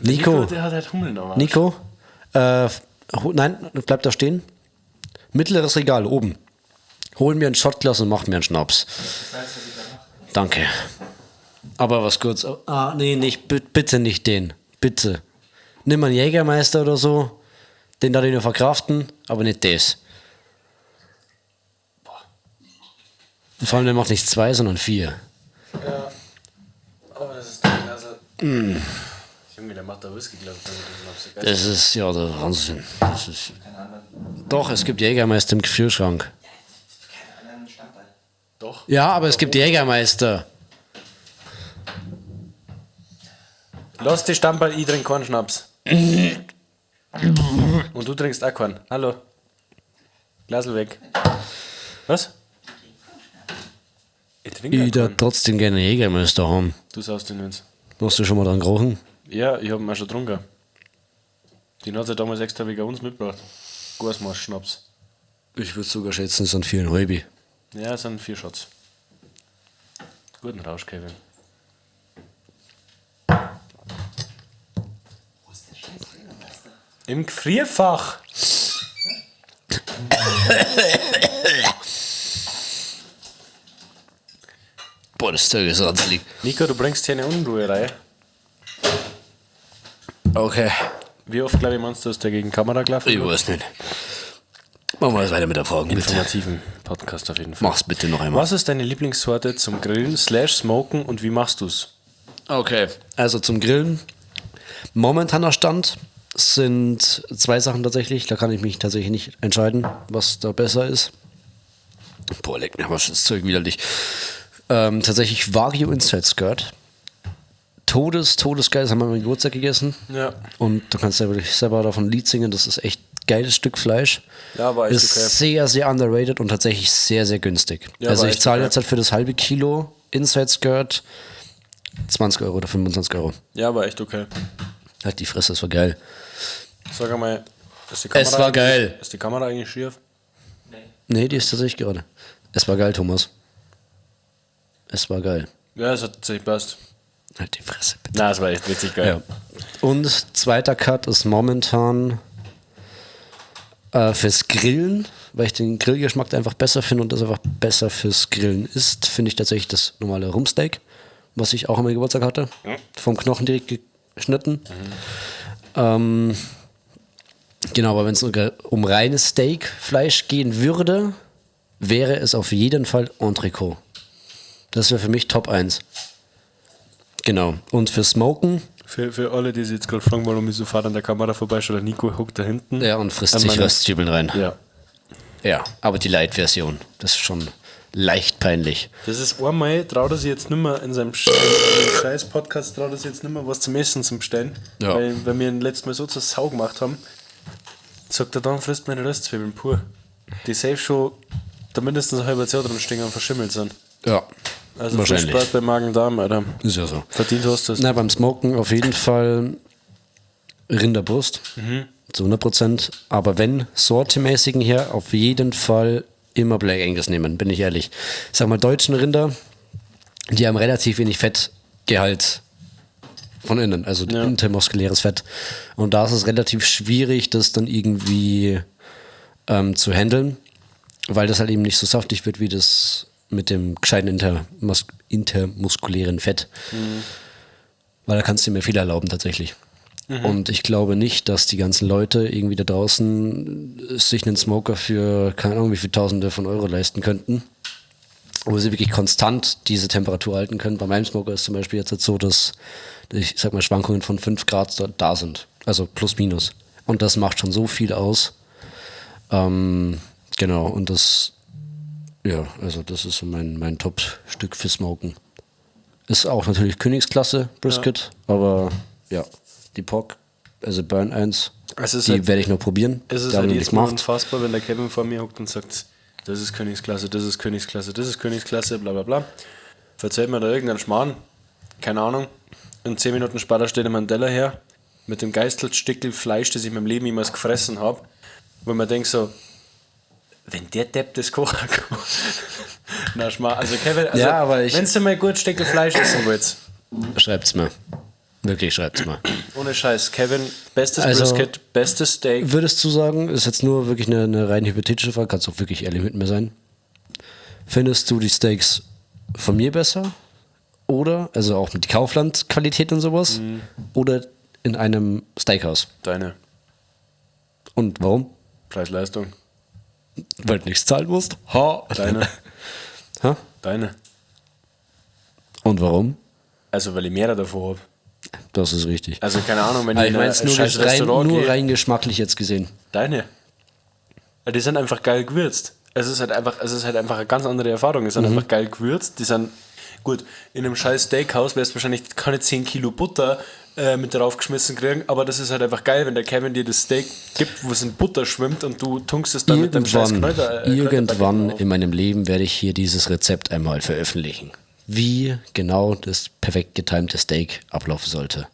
Nico, der hat halt Hummeln am Arsch. Nico, nein, bleib da stehen. Mittleres Regal, oben. Hol mir ein Shotglas und mach mir einen Schnaps. Danke. Aber was kurz. Ah, nee, nicht, bitte nicht den. Bitte. Nimm einen Jägermeister oder so. Den darf ich nur verkraften, aber nicht das. Und vor allem, der macht nicht zwei, sondern vier. Oh, das ist der Glasel. Junge, der macht da Whisky-Glas. Das ist ja der Wahnsinn. Das ist Doch, es gibt Jägermeister im Gefrierschrank. Keinen anderen Stammball. Doch. Ja, aber es gibt Jägermeister. Lass die Stammball, ich trink keinen Schnaps. Und du trinkst auch keinen. Hallo. Glasl weg. Was? Ich trinke Ich auch da keinen. trotzdem gerne Jägermeister haben. Du saust den jetzt. Hast du schon mal dran gerochen? Ja, ich hab ihn auch schon getrunken. Den hat er damals extra wegen uns mitgebracht. Gasmarsch Schnaps. Ich würde sogar schätzen, es sind 4,5. Ja, es sind 4 Shots. Guten Rausch, Kevin. Im Gefrierfach. Boah, das Zeug ist ranzig. Nico, du bringst hier eine Unruhe rein. Okay. Wie oft, glaube ich, meinst du, dass der gegen Kamera gelaufen Ich weiß nicht. Machen wir jetzt weiter mit der Frage, bitte. Informativen Podcast auf jeden Fall. Mach's bitte noch einmal. Was ist deine Lieblingssorte zum Grillen slash Smoken und wie machst du's? Okay. Also zum Grillen. Momentaner Stand sind zwei Sachen tatsächlich. Da kann ich mich tatsächlich nicht entscheiden, was da besser ist. Boah, leck mir was, das Zeug widerlich. Tatsächlich Wagyu Inside Skirt. Todesgeil, das haben wir am Geburtstag gegessen. Ja. Und du kannst ja wirklich selber davon ein Lied singen. Das ist echt geiles Stück Fleisch. Ja, war echt Ist okay. sehr, sehr underrated und tatsächlich sehr, sehr günstig. Ja, Also war ich echt zahle okay. jetzt halt für das halbe Kilo Inside Skirt 20 Euro oder 25 Euro. Ja, war echt okay. Halt die Fresse, das war geil. Sag einmal, ist die Kamera Es war eigentlich- geil. Ist die Kamera eigentlich schief? Nee. Nee, die ist tatsächlich gerade. Es war geil, Thomas. Es war geil. Ja, es hat tatsächlich passt. Halt die Fresse, bitte. Na, es war echt richtig geil. Ja. Und zweiter Cut ist momentan fürs Grillen, weil ich den Grillgeschmack einfach besser finde und das einfach besser fürs Grillen ist, finde ich tatsächlich das normale Rumpsteak, was ich auch an meinem Geburtstag hatte. Vom Knochen direkt geschnitten. Genau, aber wenn es um reines Steakfleisch gehen würde, wäre es auf jeden Fall Entrecot. Das wäre für mich Top 1. Genau. Und für Smoken, Für alle, die sich jetzt gerade fragen, warum ich sofort an der Kamera vorbeischaue, der Nico hockt da hinten. ja, und frisst An sich meinem- Röstzwiebeln rein. Ja. Ja, aber die Light-Version, das ist schon leicht peinlich. Das ist einmal, traut er sich jetzt nicht mehr in seinem scheiß Podcast, traut er sich jetzt nicht mehr was zum Essen zum Bestellen. Ja. Weil wir ihn letztes Mal so zur Sau gemacht haben. Sagt er, dann frisst meine Röstzwiebeln pur. Die safe schon da mindestens ein halbes Jahr drin stehen und verschimmelt sind. Ja, Also viel wahrscheinlich. Spaß beim Magen-Darm, Alter. Ist ja so. Verdient hast du es. Na, beim Smoken auf jeden Fall Rinderbrust. Zu 100%. Aber wenn, sortemäßigen her, auf jeden Fall immer Black Angus nehmen, bin ich ehrlich. Ich sag mal, deutschen Rinder, die haben relativ wenig Fettgehalt von innen, also intermuskuläres Fett. Und da ist es relativ schwierig, das dann irgendwie zu handeln, weil das halt eben nicht so saftig wird, wie das mit dem gescheiten intermuskulären Fett. Weil da kannst du dir mehr viel erlauben tatsächlich. Und ich glaube nicht, dass die ganzen Leute irgendwie da draußen sich einen Smoker für, keine Ahnung, wie viel Tausende von Euro leisten könnten. Wo sie wirklich konstant diese Temperatur halten können. Bei meinem Smoker ist zum Beispiel jetzt so, dass, ich sag mal, Schwankungen von 5 Grad da sind. Also plus minus. Und das macht schon so viel aus. Genau, und das, ja, also das ist so mein Top-Stück für Smoken. Ist auch natürlich Königsklasse, Brisket, aber ja, die Pork, also Burn 1, Es ist die halt- werde ich noch probieren. Es ist Da haben halt wir jedes nichts Mal gemacht. unfassbar, wenn der Kevin vor mir hockt und sagt, das ist Königsklasse, das ist Königsklasse, das ist Königsklasse, bla bla bla. Verzählt mir da irgendeinen Schmarrn, keine Ahnung. Und 10 Minuten später steht ihm ein Teller her mit dem Geistelstückel Fleisch, das ich in meinem Leben jemals gefressen habe, wo man denkt so, wenn der Depp das kochen kann. Na Schmarrn, also Kevin, also, Ja, aber ich- wenn du mal gut Stückel Fleisch essen willst, Schreibt's mir. Wirklich, schreibt's mir. ohne Scheiß, Kevin, bestes Also- Brisket, bestes Steak. Würdest du sagen, ist jetzt nur wirklich eine rein hypothetische Frage, kannst auch wirklich ehrlich mit mir sein. Findest du die Steaks von mir besser? Oder, also auch mit Kaufland-Qualität und sowas? Mhm. Oder in einem Steakhouse? Deine Und warum? Preis-Leistung. Weil du nichts zahlen musst? Ha. Deine. Ha? Deine. Und warum? Also, weil ich mehr davon habe. Das ist richtig. Also, keine Ahnung, wenn Aber ich ich in meine ein es nur, scheiß rein, Restaurant nur gehe. rein geschmacklich jetzt gesehen. Deine. Weil die sind einfach geil gewürzt. Es ist halt einfach, es ist halt einfach eine ganz andere Erfahrung. Die sind Mhm. einfach geil gewürzt. Die sind, gut, in einem scheiß Steakhouse wärst du wahrscheinlich keine 10 Kilo Butter mit draufgeschmissen kriegen, aber das ist halt einfach geil, wenn der Kevin dir das Steak gibt, wo es in Butter schwimmt und du tunkst es dann mit deinem scheiß Irgendwann, Kräuter. irgendwann Kräuterbaguette in meinem Leben werde ich hier dieses Rezept einmal veröffentlichen. Wie genau das perfekt getimte Steak ablaufen sollte. auf.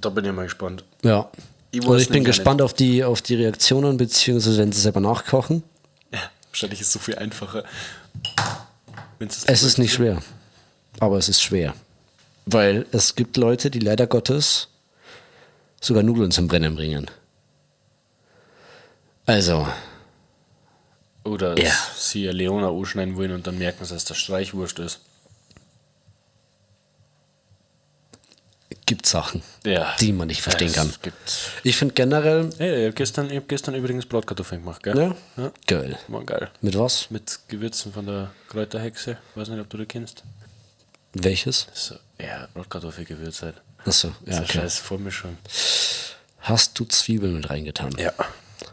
Da bin ich mal gespannt. Ja. Ich Und weiß ich bin nämlich auch gespannt auf die Reaktionen, beziehungsweise wenn sie selber nachkochen. Ja, wahrscheinlich ist es so viel einfacher. Wenn's das Es ist nicht schwer. Aber es ist schwer. Weil es gibt Leute, die leider Gottes sogar Nudeln zum Brennen bringen. Also, Oder Ja. sie ja Leona anschneiden wollen und dann merken sie, dass das Streichwurst ist. gibt Sachen, Ja. die man nicht verstehen Es kann. Gibt Ich finde generell, hey, ich hab gestern übrigens Bratkartoffeln gemacht, gell? ja, Ja. geil. War geil. Mit was? Mit Gewürzen von der Kräuterhexe. Weiß nicht, ob du die kennst. Welches? So, ja, Bratkartoffelgewürz halt. Achso, Das ja, ist okay. eine scheiß Vormischung. Hast du Zwiebeln mit reingetan? Ja.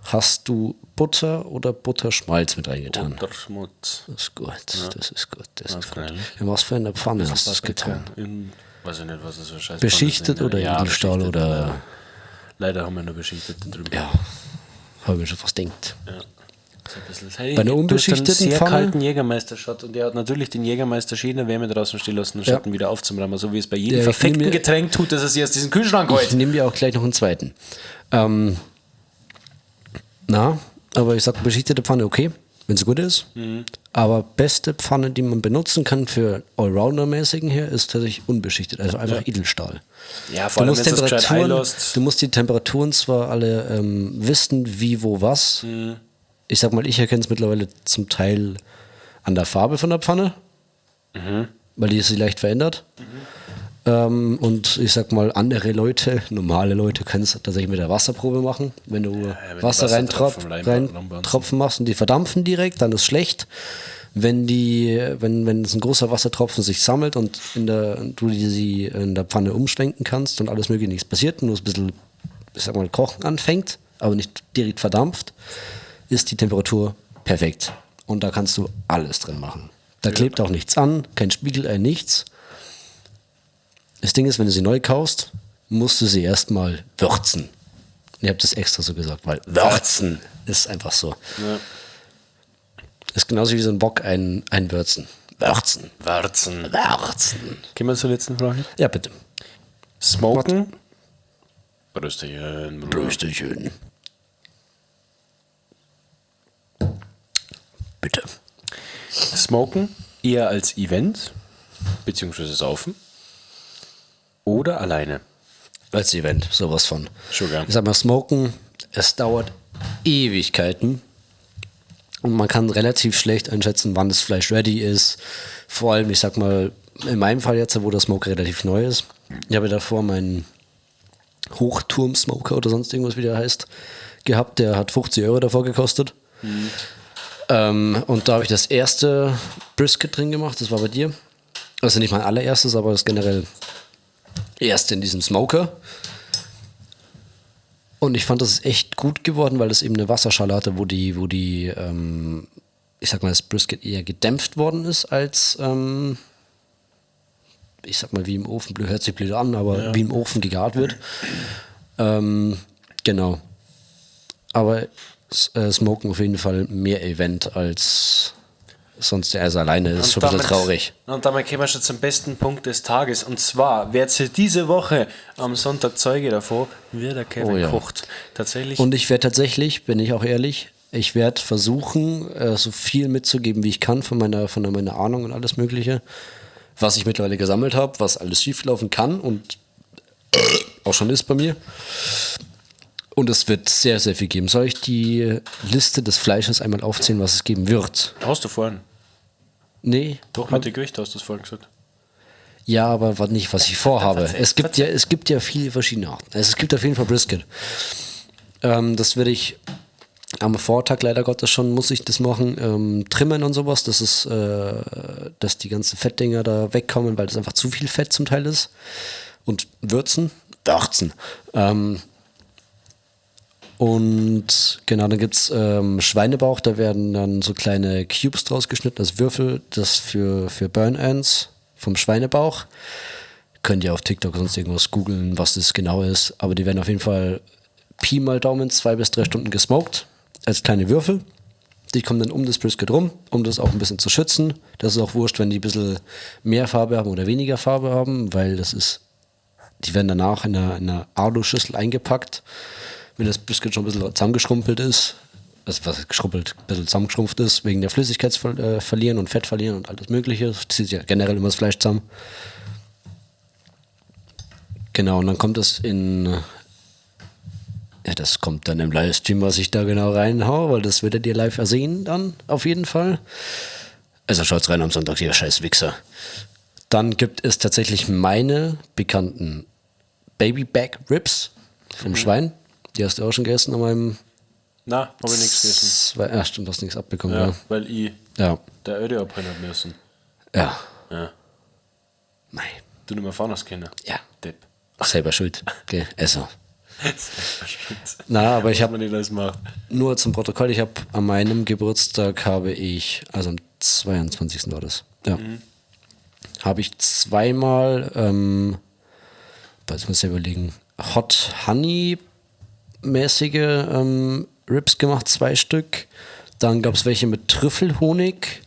Hast du Butter oder Butterschmalz mit reingetan? Butterschmutz. Das ist gut, das ist gut, das ist gut. freilich. In was für einer Pfanne hast du das getan? In, weiß ich nicht, was das für ein Scheiß Beschichtet Pfanne sind. oder Ja, Edelstahl beschichtet, oder. Leider. Leider haben wir nur beschichtete drüben. Ja, habe ich mir schon fast gedacht. Ja. So ein bisschen. Hey, Bei einer du hast einen unbeschichteten sehr Pfanne? kalten Jägermeister-Shot und der hat natürlich den Jägermeister schön in der Wärme draußen stehen lassen und Ja. statt ihn wieder aufzuräumen, so wie es bei jedem Ja, ich verfickten nehm mir- Getränk tut, dass er sich aus diesem Kühlschrank Ich holt. nehme dir auch gleich noch einen zweiten. Na, aber ich sag, beschichtete Pfanne okay, wenn sie gut ist. Mhm. Aber beste Pfanne, die man benutzen kann für Allrounder-mäßigen her, ist tatsächlich unbeschichtet, also einfach Edelstahl. Ja, vor Du allem, musst, wenn du das gescheit Temperaturen, einlässt. du musst die Temperaturen zwar alle wissen, wie, wo, was. Mhm. Ich sag mal, ich erkenne es mittlerweile zum Teil an der Farbe von der Pfanne, Mhm. weil die sich leicht verändert. Und ich sag mal, andere Leute, normale Leute, können es tatsächlich mit der Wasserprobe machen. Wenn du wenn die Wasser Wassertropfen reintropfen machst und die verdampfen direkt, dann ist schlecht. Wenn die, wenn, wenn es ein großer Wassertropfen sich sammelt und in der, du die, sie in der Pfanne umschwenken kannst und alles mögliche nichts passiert, nur es ein bisschen, ich sag mal, kochen anfängt, aber nicht direkt verdampft, ist die Temperatur perfekt. Und da kannst du alles drin machen. Da klebt auch nichts an, kein Spiegelei, nichts. Das Ding ist, wenn du sie neu kaufst, musst du sie erstmal würzen. Ich habe das extra so gesagt, weil würzen ist einfach so. Ist genauso wie so ein Bock einwürzen. Würzen. Würzen. Würzen. Gehen wir zur letzten Frage. Ja, bitte. Smoken. Brüsterchen. Bruder. Prösterchen. Bitte. Smoken eher als Event, beziehungsweise saufen, oder alleine. Als Event, sowas von. Schon gern. Ich sag mal, Smoken, es dauert Ewigkeiten. Und man kann relativ schlecht einschätzen, wann das Fleisch ready ist. Vor allem, ich sag mal, in meinem Fall jetzt, wo der Smoker relativ neu ist. Ich habe davor meinen Hochturm-Smoker oder sonst irgendwas, wie der heißt, gehabt. Der hat 50 Euro davor gekostet. Und da habe ich das erste Brisket drin gemacht, das war bei dir. Also nicht mein allererstes, aber das generell erste in diesem Smoker. Und ich fand, das ist echt gut geworden, weil das eben eine Wasserschale hatte, wo die, ich sag mal, das Brisket eher gedämpft worden ist als, ich sag mal, wie im Ofen, hört sich blöd an, aber wie im Ofen gegart wird. Genau. Aber Smoken auf jeden Fall mehr Event als sonst. Also alleine ist schon ein bisschen traurig. Und damit kommen wir schon zum besten Punkt des Tages. Und zwar werdet ihr diese Woche am Sonntag Zeuge davon, wie der Kevin Oh ja. kocht. Tatsächlich. Und ich werde tatsächlich, bin ich auch ehrlich, ich werde versuchen, so viel mitzugeben, wie ich kann von meiner Ahnung und alles Mögliche, was ich mittlerweile gesammelt habe, was alles schieflaufen kann und auch schon ist bei mir. Und es wird sehr, sehr viel geben. Soll ich die Liste des Fleisches einmal aufzählen, was es geben wird? hast du vorhin. Nee. Doch, mit dem Gewicht hast du es vorhin gesagt. Ja, aber was nicht, was ich vorhabe. Es gibt ja viele verschiedene Arten. Also es gibt auf jeden Fall Brisket. Das werde ich am Vortag leider Gottes schon, muss ich das machen, trimmen und sowas, dass es, dass die ganzen Fettdinger da wegkommen, weil das einfach zu viel Fett zum Teil ist. Und würzen. Würzen. Und genau, dann gibt es Schweinebauch, da werden dann so kleine Cubes draus geschnitten, das Würfel, das für Burn Ends vom Schweinebauch. Könnt ihr auf TikTok sonst irgendwas googeln, was das genau ist. Aber die werden auf jeden Fall Pi mal Daumen 2 bis 3 Stunden gesmoked, als kleine Würfel. Die kommen dann um das Brisket rum, um das auch ein bisschen zu schützen. Das ist auch wurscht, wenn die ein bisschen mehr Farbe haben oder weniger Farbe haben, weil das ist, die werden danach in einer Alu-Schüssel eingepackt. Wenn das Brisket schon ein bisschen zusammengeschrumpelt ist, also was geschrumpelt, ein bisschen zusammengeschrumpft ist, wegen der Flüssigkeit verlieren und Fett verlieren und alles Mögliche. Das zieht ja generell immer das Fleisch zusammen. Genau, und dann kommt das in. Ja, das kommt dann im Livestream, was ich da genau reinhau, weil das werdet ihr live ersehen dann, auf jeden Fall. Also schaut's rein am Sonntag, ihr scheiß Wichser. Dann gibt es tatsächlich meine bekannten Baby Back Ribs vom Schwein. Die hast du auch schon gegessen an meinem. Na, hab ich nichts gegessen. Ach, stimmt, hast nichts abbekommen, Ja, ja. weil ich Ja. der Öde abholen hab müssen. Ja. Ja. Nein. Du nicht mehr fahren hast können. Ja. Depp. Selber schuld. Okay, also. Na, aber ich habe man nicht alles macht. nur zum Protokoll, ich habe an meinem Geburtstag habe ich, also am 22. war das, ja, habe ich zweimal, jetzt muss ich überlegen, Hot Honey mäßige Ribs gemacht, 2 Stück. Dann gab es welche mit Trüffelhonig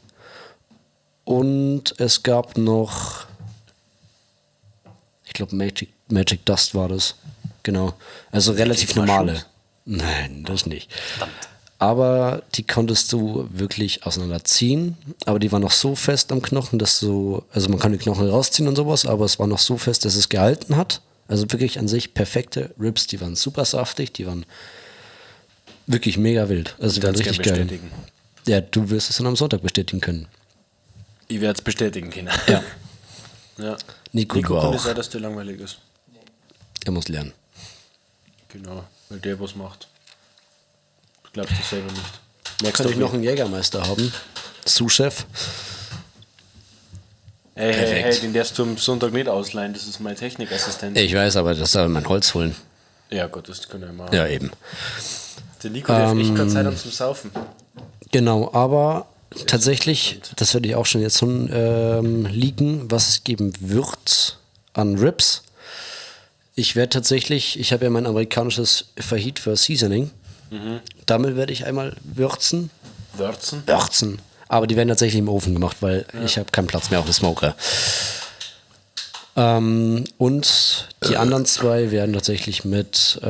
und es gab noch, ich glaube Magic Dust war das. Genau. Also relativ normale. Nein, das nicht. Aber die konntest du wirklich auseinanderziehen. Aber die waren noch so fest am Knochen, dass du, also man kann die Knochen rausziehen und sowas, aber es war noch so fest, dass es gehalten hat. Also wirklich an sich perfekte Ribs, die waren super saftig, die waren wirklich mega wild. Also die waren Kann's richtig gern geil. bestätigen. Ja, du wirst es dann am Sonntag bestätigen können. Ich werde es bestätigen können. Ja. Ja. Nico, Nico du kann auch. es sein, dass dir langweilig ist. Er muss lernen. Genau, weil der was macht. Du glaubst du selber nicht. Merkst Könnte du ich noch einen Jägermeister haben? Sous-Chef. Hey, hey, Perfekt. hey, den darfst du am Sonntag nicht ausleihen, das ist mein Technikassistent. Ich weiß, aber das soll mein Holz holen. Ja gut, das können wir machen. Ja, eben. Der Nico darf echt keine Zeit haben zum Saufen. Genau, aber tatsächlich, das werde ich auch schon jetzt schon leaken, was es geben wird an Ribs. Ich werde tatsächlich, ich habe ja mein amerikanisches Fajit für Seasoning. Damit werde ich einmal würzen. Würzen? Würzen. Aber die werden tatsächlich im Ofen gemacht, weil ich habe keinen Platz mehr auf dem Smoker. Und die anderen zwei werden tatsächlich mit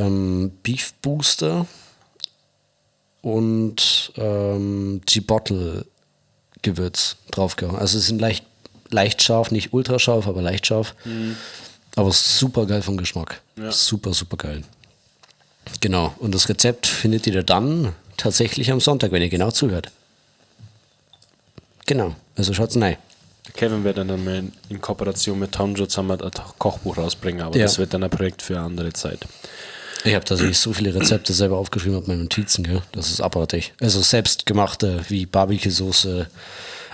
Beef Booster und Chipotle Gewürz draufgehauen. Also es sind leicht, leicht scharf, nicht ultra scharf, aber leicht scharf. Aber super geil vom Geschmack. Super, super geil. Genau. Und das Rezept findet ihr dann tatsächlich am Sonntag, wenn ihr genau zuhört. Genau. Also schaut's rein. Der Kevin wird dann einmal in Kooperation mit Tomjo zusammen ein Kochbuch rausbringen, aber Ja. das wird dann ein Projekt für eine andere Zeit. Ich habe tatsächlich so viele Rezepte selber aufgeschrieben auf meine Notizen, gell? Das ist abartig. Also selbstgemachte, wie Barbecue-Soße,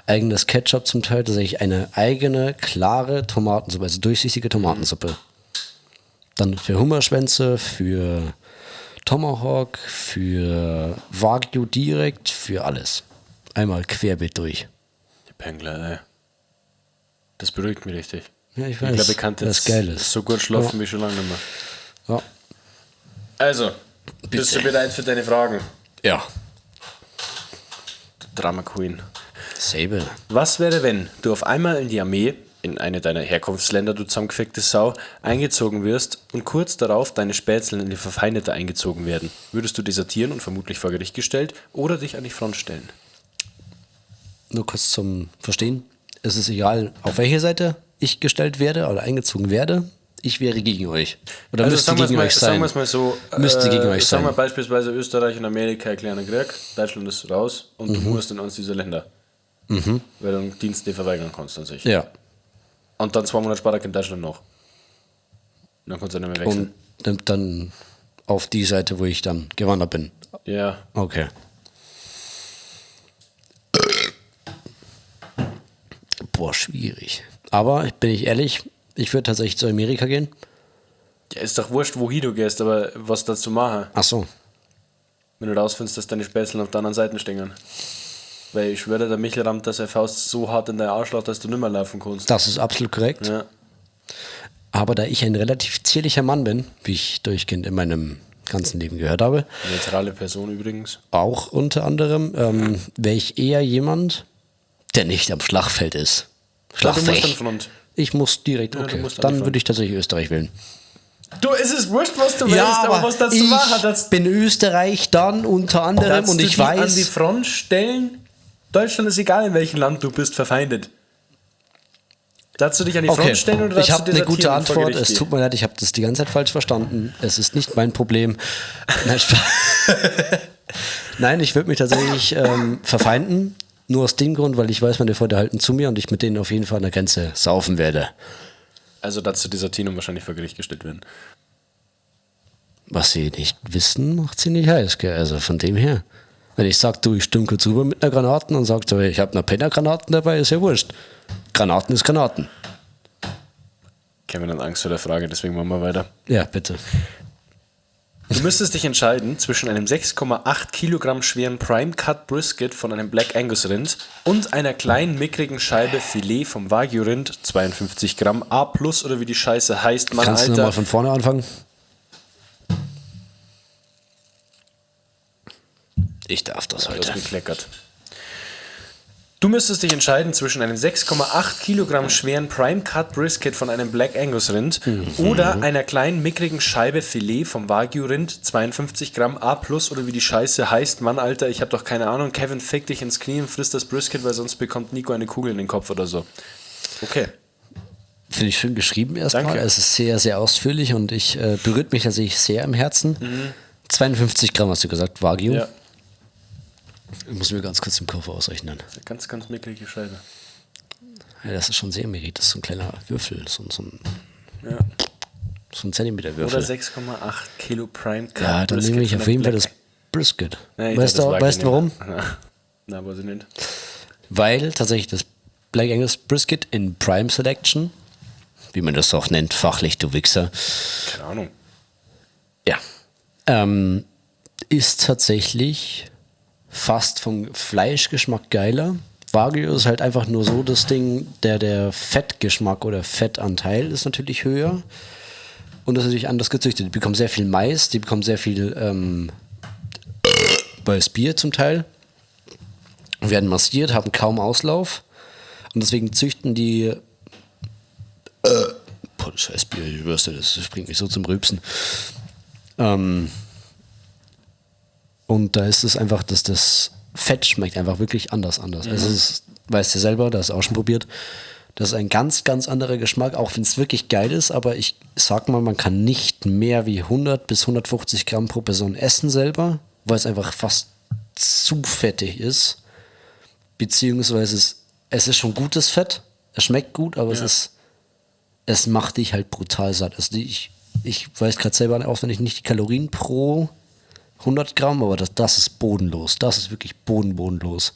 eigenes Ketchup zum Teil, tatsächlich eine eigene, klare Tomatensuppe, also durchsichtige Tomatensuppe. Dann für Hummerschwänze, für Tomahawk, für Wagyu direkt, für alles. Einmal querbeet durch. Die Pengler, ey. Das beruhigt mich richtig. Ja, ich weiß. Ich glaube, ich kann das jetzt geil ist. so gut schlafen wie schon lange nicht mehr. Ja. Also, bist du bereit für deine Fragen? Ja. Drama Queen. Sable. Was wäre, wenn du auf einmal in die Armee, in eine deiner Herkunftsländer, du zusammengefickte Sau, eingezogen wirst und kurz darauf deine Spätzeln in die Verfeindete eingezogen werden? Würdest du desertieren und vermutlich vor Gericht gestellt oder dich an die Front stellen? Nur kurz zum Verstehen. Es ist egal, auf welche Seite ich gestellt werde oder eingezogen werde. Ich wäre gegen euch. Oder müsste Also sagen wir's gegen mal, euch sein. Sagen wir es mal so. Müsste gegen euch Sagen sein. wir beispielsweise Österreich und Amerika erklären einen Krieg, Deutschland ist raus und du musst in eines dieser Länder. Weil du einen Dienst nicht verweigern kannst an sich. Ja. Und dann 2 Monate später kommt Deutschland noch. Und dann kannst du nicht mehr wechseln. Und nimmt dann auf die Seite, wo ich dann gewandert bin. Ja. Okay. Boah, schwierig. Aber bin ich ehrlich, ich würde tatsächlich zu Amerika gehen. Ja, ist doch wurscht, wohin du gehst, aber was dazu machen, Ach so. wenn du rausfindest, dass deine Spätzle auf der anderen Seite stehen. Weil ich schwöre, der Michel rammt dass er Faust so hart in dein Arschloch, dass du nimmer laufen kannst. Das ist absolut korrekt. Ja. Aber da ich ein relativ zierlicher Mann bin, wie ich durchgehend in meinem ganzen Leben gehört habe, Neutrale Person übrigens. auch unter anderem, wäre ich eher jemand, der nicht am Schlachtfeld ist. Ja, du musst Schlachtfeld. an Front. Ich muss direkt, du okay. musst an die Dann Front. würde ich tatsächlich Österreich wählen. Du, es ist wurscht, was du willst, aber was dazu ich machen, das bin Österreich dann unter anderem darfst und du ich die an weiß, die Front stellen. Deutschland ist egal, in welchem Land du bist, verfeindet. Darfst du dich an die okay, Front stellen oder ich darfst habe du eine gute desertieren und vor Antwort. Gericht Es gehen? tut mir leid, ich habe das die ganze Zeit falsch verstanden. Es ist nicht mein Problem. Nein, Spaß. Nein, ich würde mich tatsächlich verfeinden. Nur aus dem Grund, weil ich weiß, meine Freunde halten zu mir und ich mit denen auf jeden Fall an der Grenze saufen werde. Also darfst du desertieren und wahrscheinlich vor Gericht gestellt werden. Was sie nicht wissen, macht sie nicht heiß. Gell? Also von dem her. Wenn ich sag, du, ich stimme kurz rüber mit einer Granaten und sagt so, ich habe eine Pennergranaten dabei, ist ja wurscht. Granaten ist Granaten. Kevin hat Angst vor der Frage, deswegen machen wir weiter. Ja, bitte. Du müsstest dich entscheiden zwischen einem 6,8 Kilogramm schweren Prime Cut Brisket von einem Black Angus Rind und einer kleinen mickrigen Scheibe Filet vom Wagyu Rind, 52 Gramm A plus oder wie die Scheiße heißt, Mann, Kannst du Alter. nochmal von vorne anfangen? Ich darf das Das heute. gekleckert. Du müsstest dich entscheiden zwischen einem 6,8 Kilogramm schweren Prime Cut Brisket von einem Black Angus Rind oder einer kleinen mickrigen Scheibe Filet vom Wagyu Rind, 52 Gramm A plus oder wie die Scheiße heißt. Mann, Alter, ich hab doch keine Ahnung. Kevin, fick dich ins Knie und frisst das Brisket, weil sonst bekommt Nico eine Kugel in den Kopf oder so. Okay. Finde ich schön geschrieben erstmal. Danke. Es ist sehr, sehr ausführlich und ich berührt mich tatsächlich sehr im Herzen. 52 Gramm hast du gesagt, Wagyu. Mhm. Ja. Ich muss mir ganz kurz im Kopf ausrechnen. Ganz, ganz mickrige Scheibe. Ja, das ist schon sehr mickrig. Das ist so ein kleiner Würfel, so, so ein, Ja. so ein Zentimeter-Würfel. Oder 6,8 Kilo Prime Cut Ja, dann Brisket nehme ich von auf einem jeden Fall Black das Brisket. Nee, ich Weißt dachte, du, das weißt du Wagyu warum? nehmen. Na, weiß ich nicht. Weil tatsächlich das Black Angus Brisket in Prime Selection, wie man das auch nennt, fachlich, du Wichser, Keine Ahnung. ja, ist tatsächlich fast vom Fleischgeschmack geiler. Wagyu ist halt einfach nur so das Ding, der Fettgeschmack oder Fettanteil ist natürlich höher. Und das ist natürlich anders gezüchtet. Die bekommen sehr viel Mais, die bekommen sehr viel weiß Bier zum Teil. Werden massiert, haben kaum Auslauf. Und deswegen züchten die. Boah, das scheiß Bier, ich schwör's dir, das bringt mich so zum Rübsen. Und da ist es einfach, dass das Fett schmeckt einfach wirklich anders. Also es ist, weißt du selber, das auch schon probiert. Das ist ein ganz, ganz anderer Geschmack, auch wenn es wirklich geil ist. Aber ich sag mal, man kann nicht mehr wie 100 bis 150 Gramm pro Person essen selber, weil es einfach fast zu fettig ist. Beziehungsweise es ist schon gutes Fett, es schmeckt gut, aber es macht dich halt brutal satt. Also ich weiß gerade selber auswendig nicht die Kalorien pro 100 Gramm, aber das ist bodenlos. Das ist wirklich bodenlos.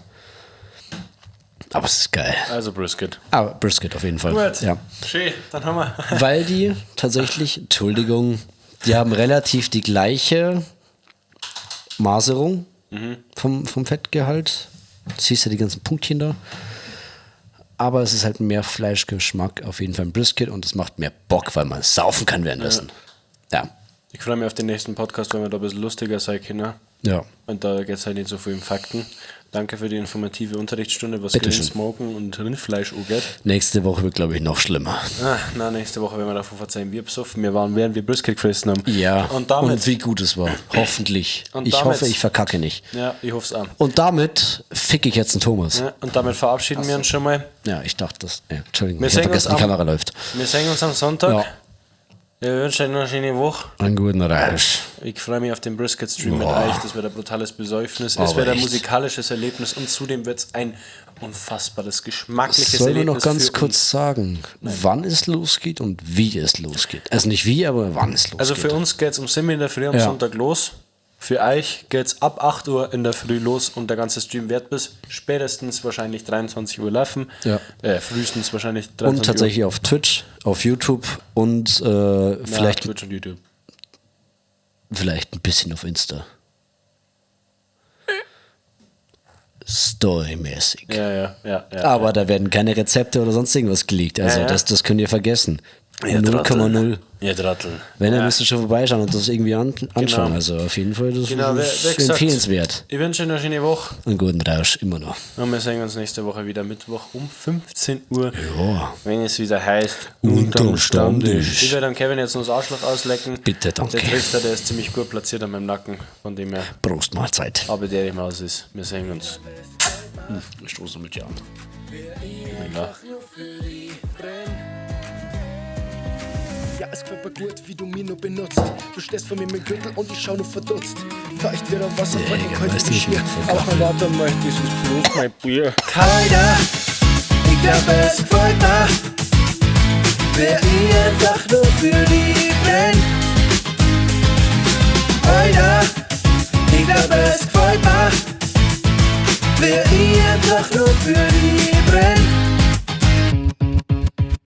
Aber es ist geil. Also Brisket. Aber Brisket auf jeden Fall. Gut. Ja. Schön, dann haben wir. Weil die tatsächlich, Entschuldigung, die haben relativ die gleiche Maserung vom Fettgehalt. Du siehst ja die ganzen Punktchen da. Aber es ist halt mehr Fleischgeschmack auf jeden Fall im Brisket und es macht mehr Bock, weil man saufen kann währenddessen. Ja. Ich freue mich auf den nächsten Podcast, weil wir da ein bisschen lustiger sein können. Ja. Und da geht es halt nicht so viel um Fakten. Danke für die informative Unterrichtsstunde, was Bitteschön. Grillen, Smoken und Rindfleisch angeht. Nächste Woche wird, glaube ich, noch schlimmer. Ah, na, nächste Woche werden wir davon verzeihen, wir besoffen. Wir waren, während wir Brisket gefressen haben. Ja. Und damit. Und wie gut es war. Hoffentlich. Und ich damit- hoffe, ich verkacke nicht. Ja, ich hoffe es auch. Und damit fick ich jetzt den Thomas. Ja, und damit verabschieden wir uns schon mal. Ja, ich dachte das. Ja, Entschuldigung, Wir ich habe sehen uns vergessen, die am- Kamera läuft. Wir sehen uns am Sonntag. Ja. Wir wünschen euch noch eine schöne Woche. Einen guten Rausch. Ich freue mich auf den Brisket-Stream mit Boah. euch. Das wird ein brutales Besäufnis. Es Aber wird ein echt. musikalisches Erlebnis und zudem wird es ein unfassbares, geschmackliches Sollen wir Erlebnis. noch ganz für kurz uns. sagen, wann es losgeht und wie es losgeht? Also nicht wie, aber wann es losgeht. Also für uns geht es um 7 Uhr in der Früh am Ja. Sonntag los. Für euch geht es ab 8 Uhr in der Früh los und der ganze Stream wird bis spätestens wahrscheinlich 23 Uhr laufen. Ja. Frühestens wahrscheinlich 23 Und tatsächlich auf Twitch, auf YouTube und Uhr. vielleicht, Ja, Twitch und YouTube. vielleicht ein bisschen auf Insta. Storymäßig. Ja. Aber da werden keine Rezepte oder sonst irgendwas geleakt. Also Ja, ja. Das könnt ihr vergessen. 0,0. Ihr Dratteln. Wenn, dann müsst ihr schon vorbeischauen und das irgendwie anschauen. Genau. Also auf jeden Fall, das Genau, ist wie gesagt, empfehlenswert. Ich wünsche euch eine schöne Woche. Einen guten Rausch, immer noch. Und wir sehen uns nächste Woche wieder Mittwoch um 15 Uhr. Ja. Wenn es wieder heißt, Unterm Stammtisch. Ich werde am Kevin jetzt noch das Arschloch auslecken. Bitte, danke. Der Trichter, der ist ziemlich gut platziert an meinem Nacken. Von dem her, Prost, Mahlzeit. aber der im Haus ist. Wir sehen uns. Ich stoße mit dir an. Ja. Ja, es gefällt mir gut, wie du mich nur benutzt. Du stehst vor mir mit Gürtel und ich schau nur verdutzt. Feucht wie ein Wasserfall Digga, in kaltem weißt du, ich Geschirr. voll Aber Warte mal, das ist bloß mein Bier. Keiner, ich glaub es gefällt mir, wär ich einfach nur für die brenn. Alter, ich glaub es gefällt mir, wär ich einfach nur für die brenn.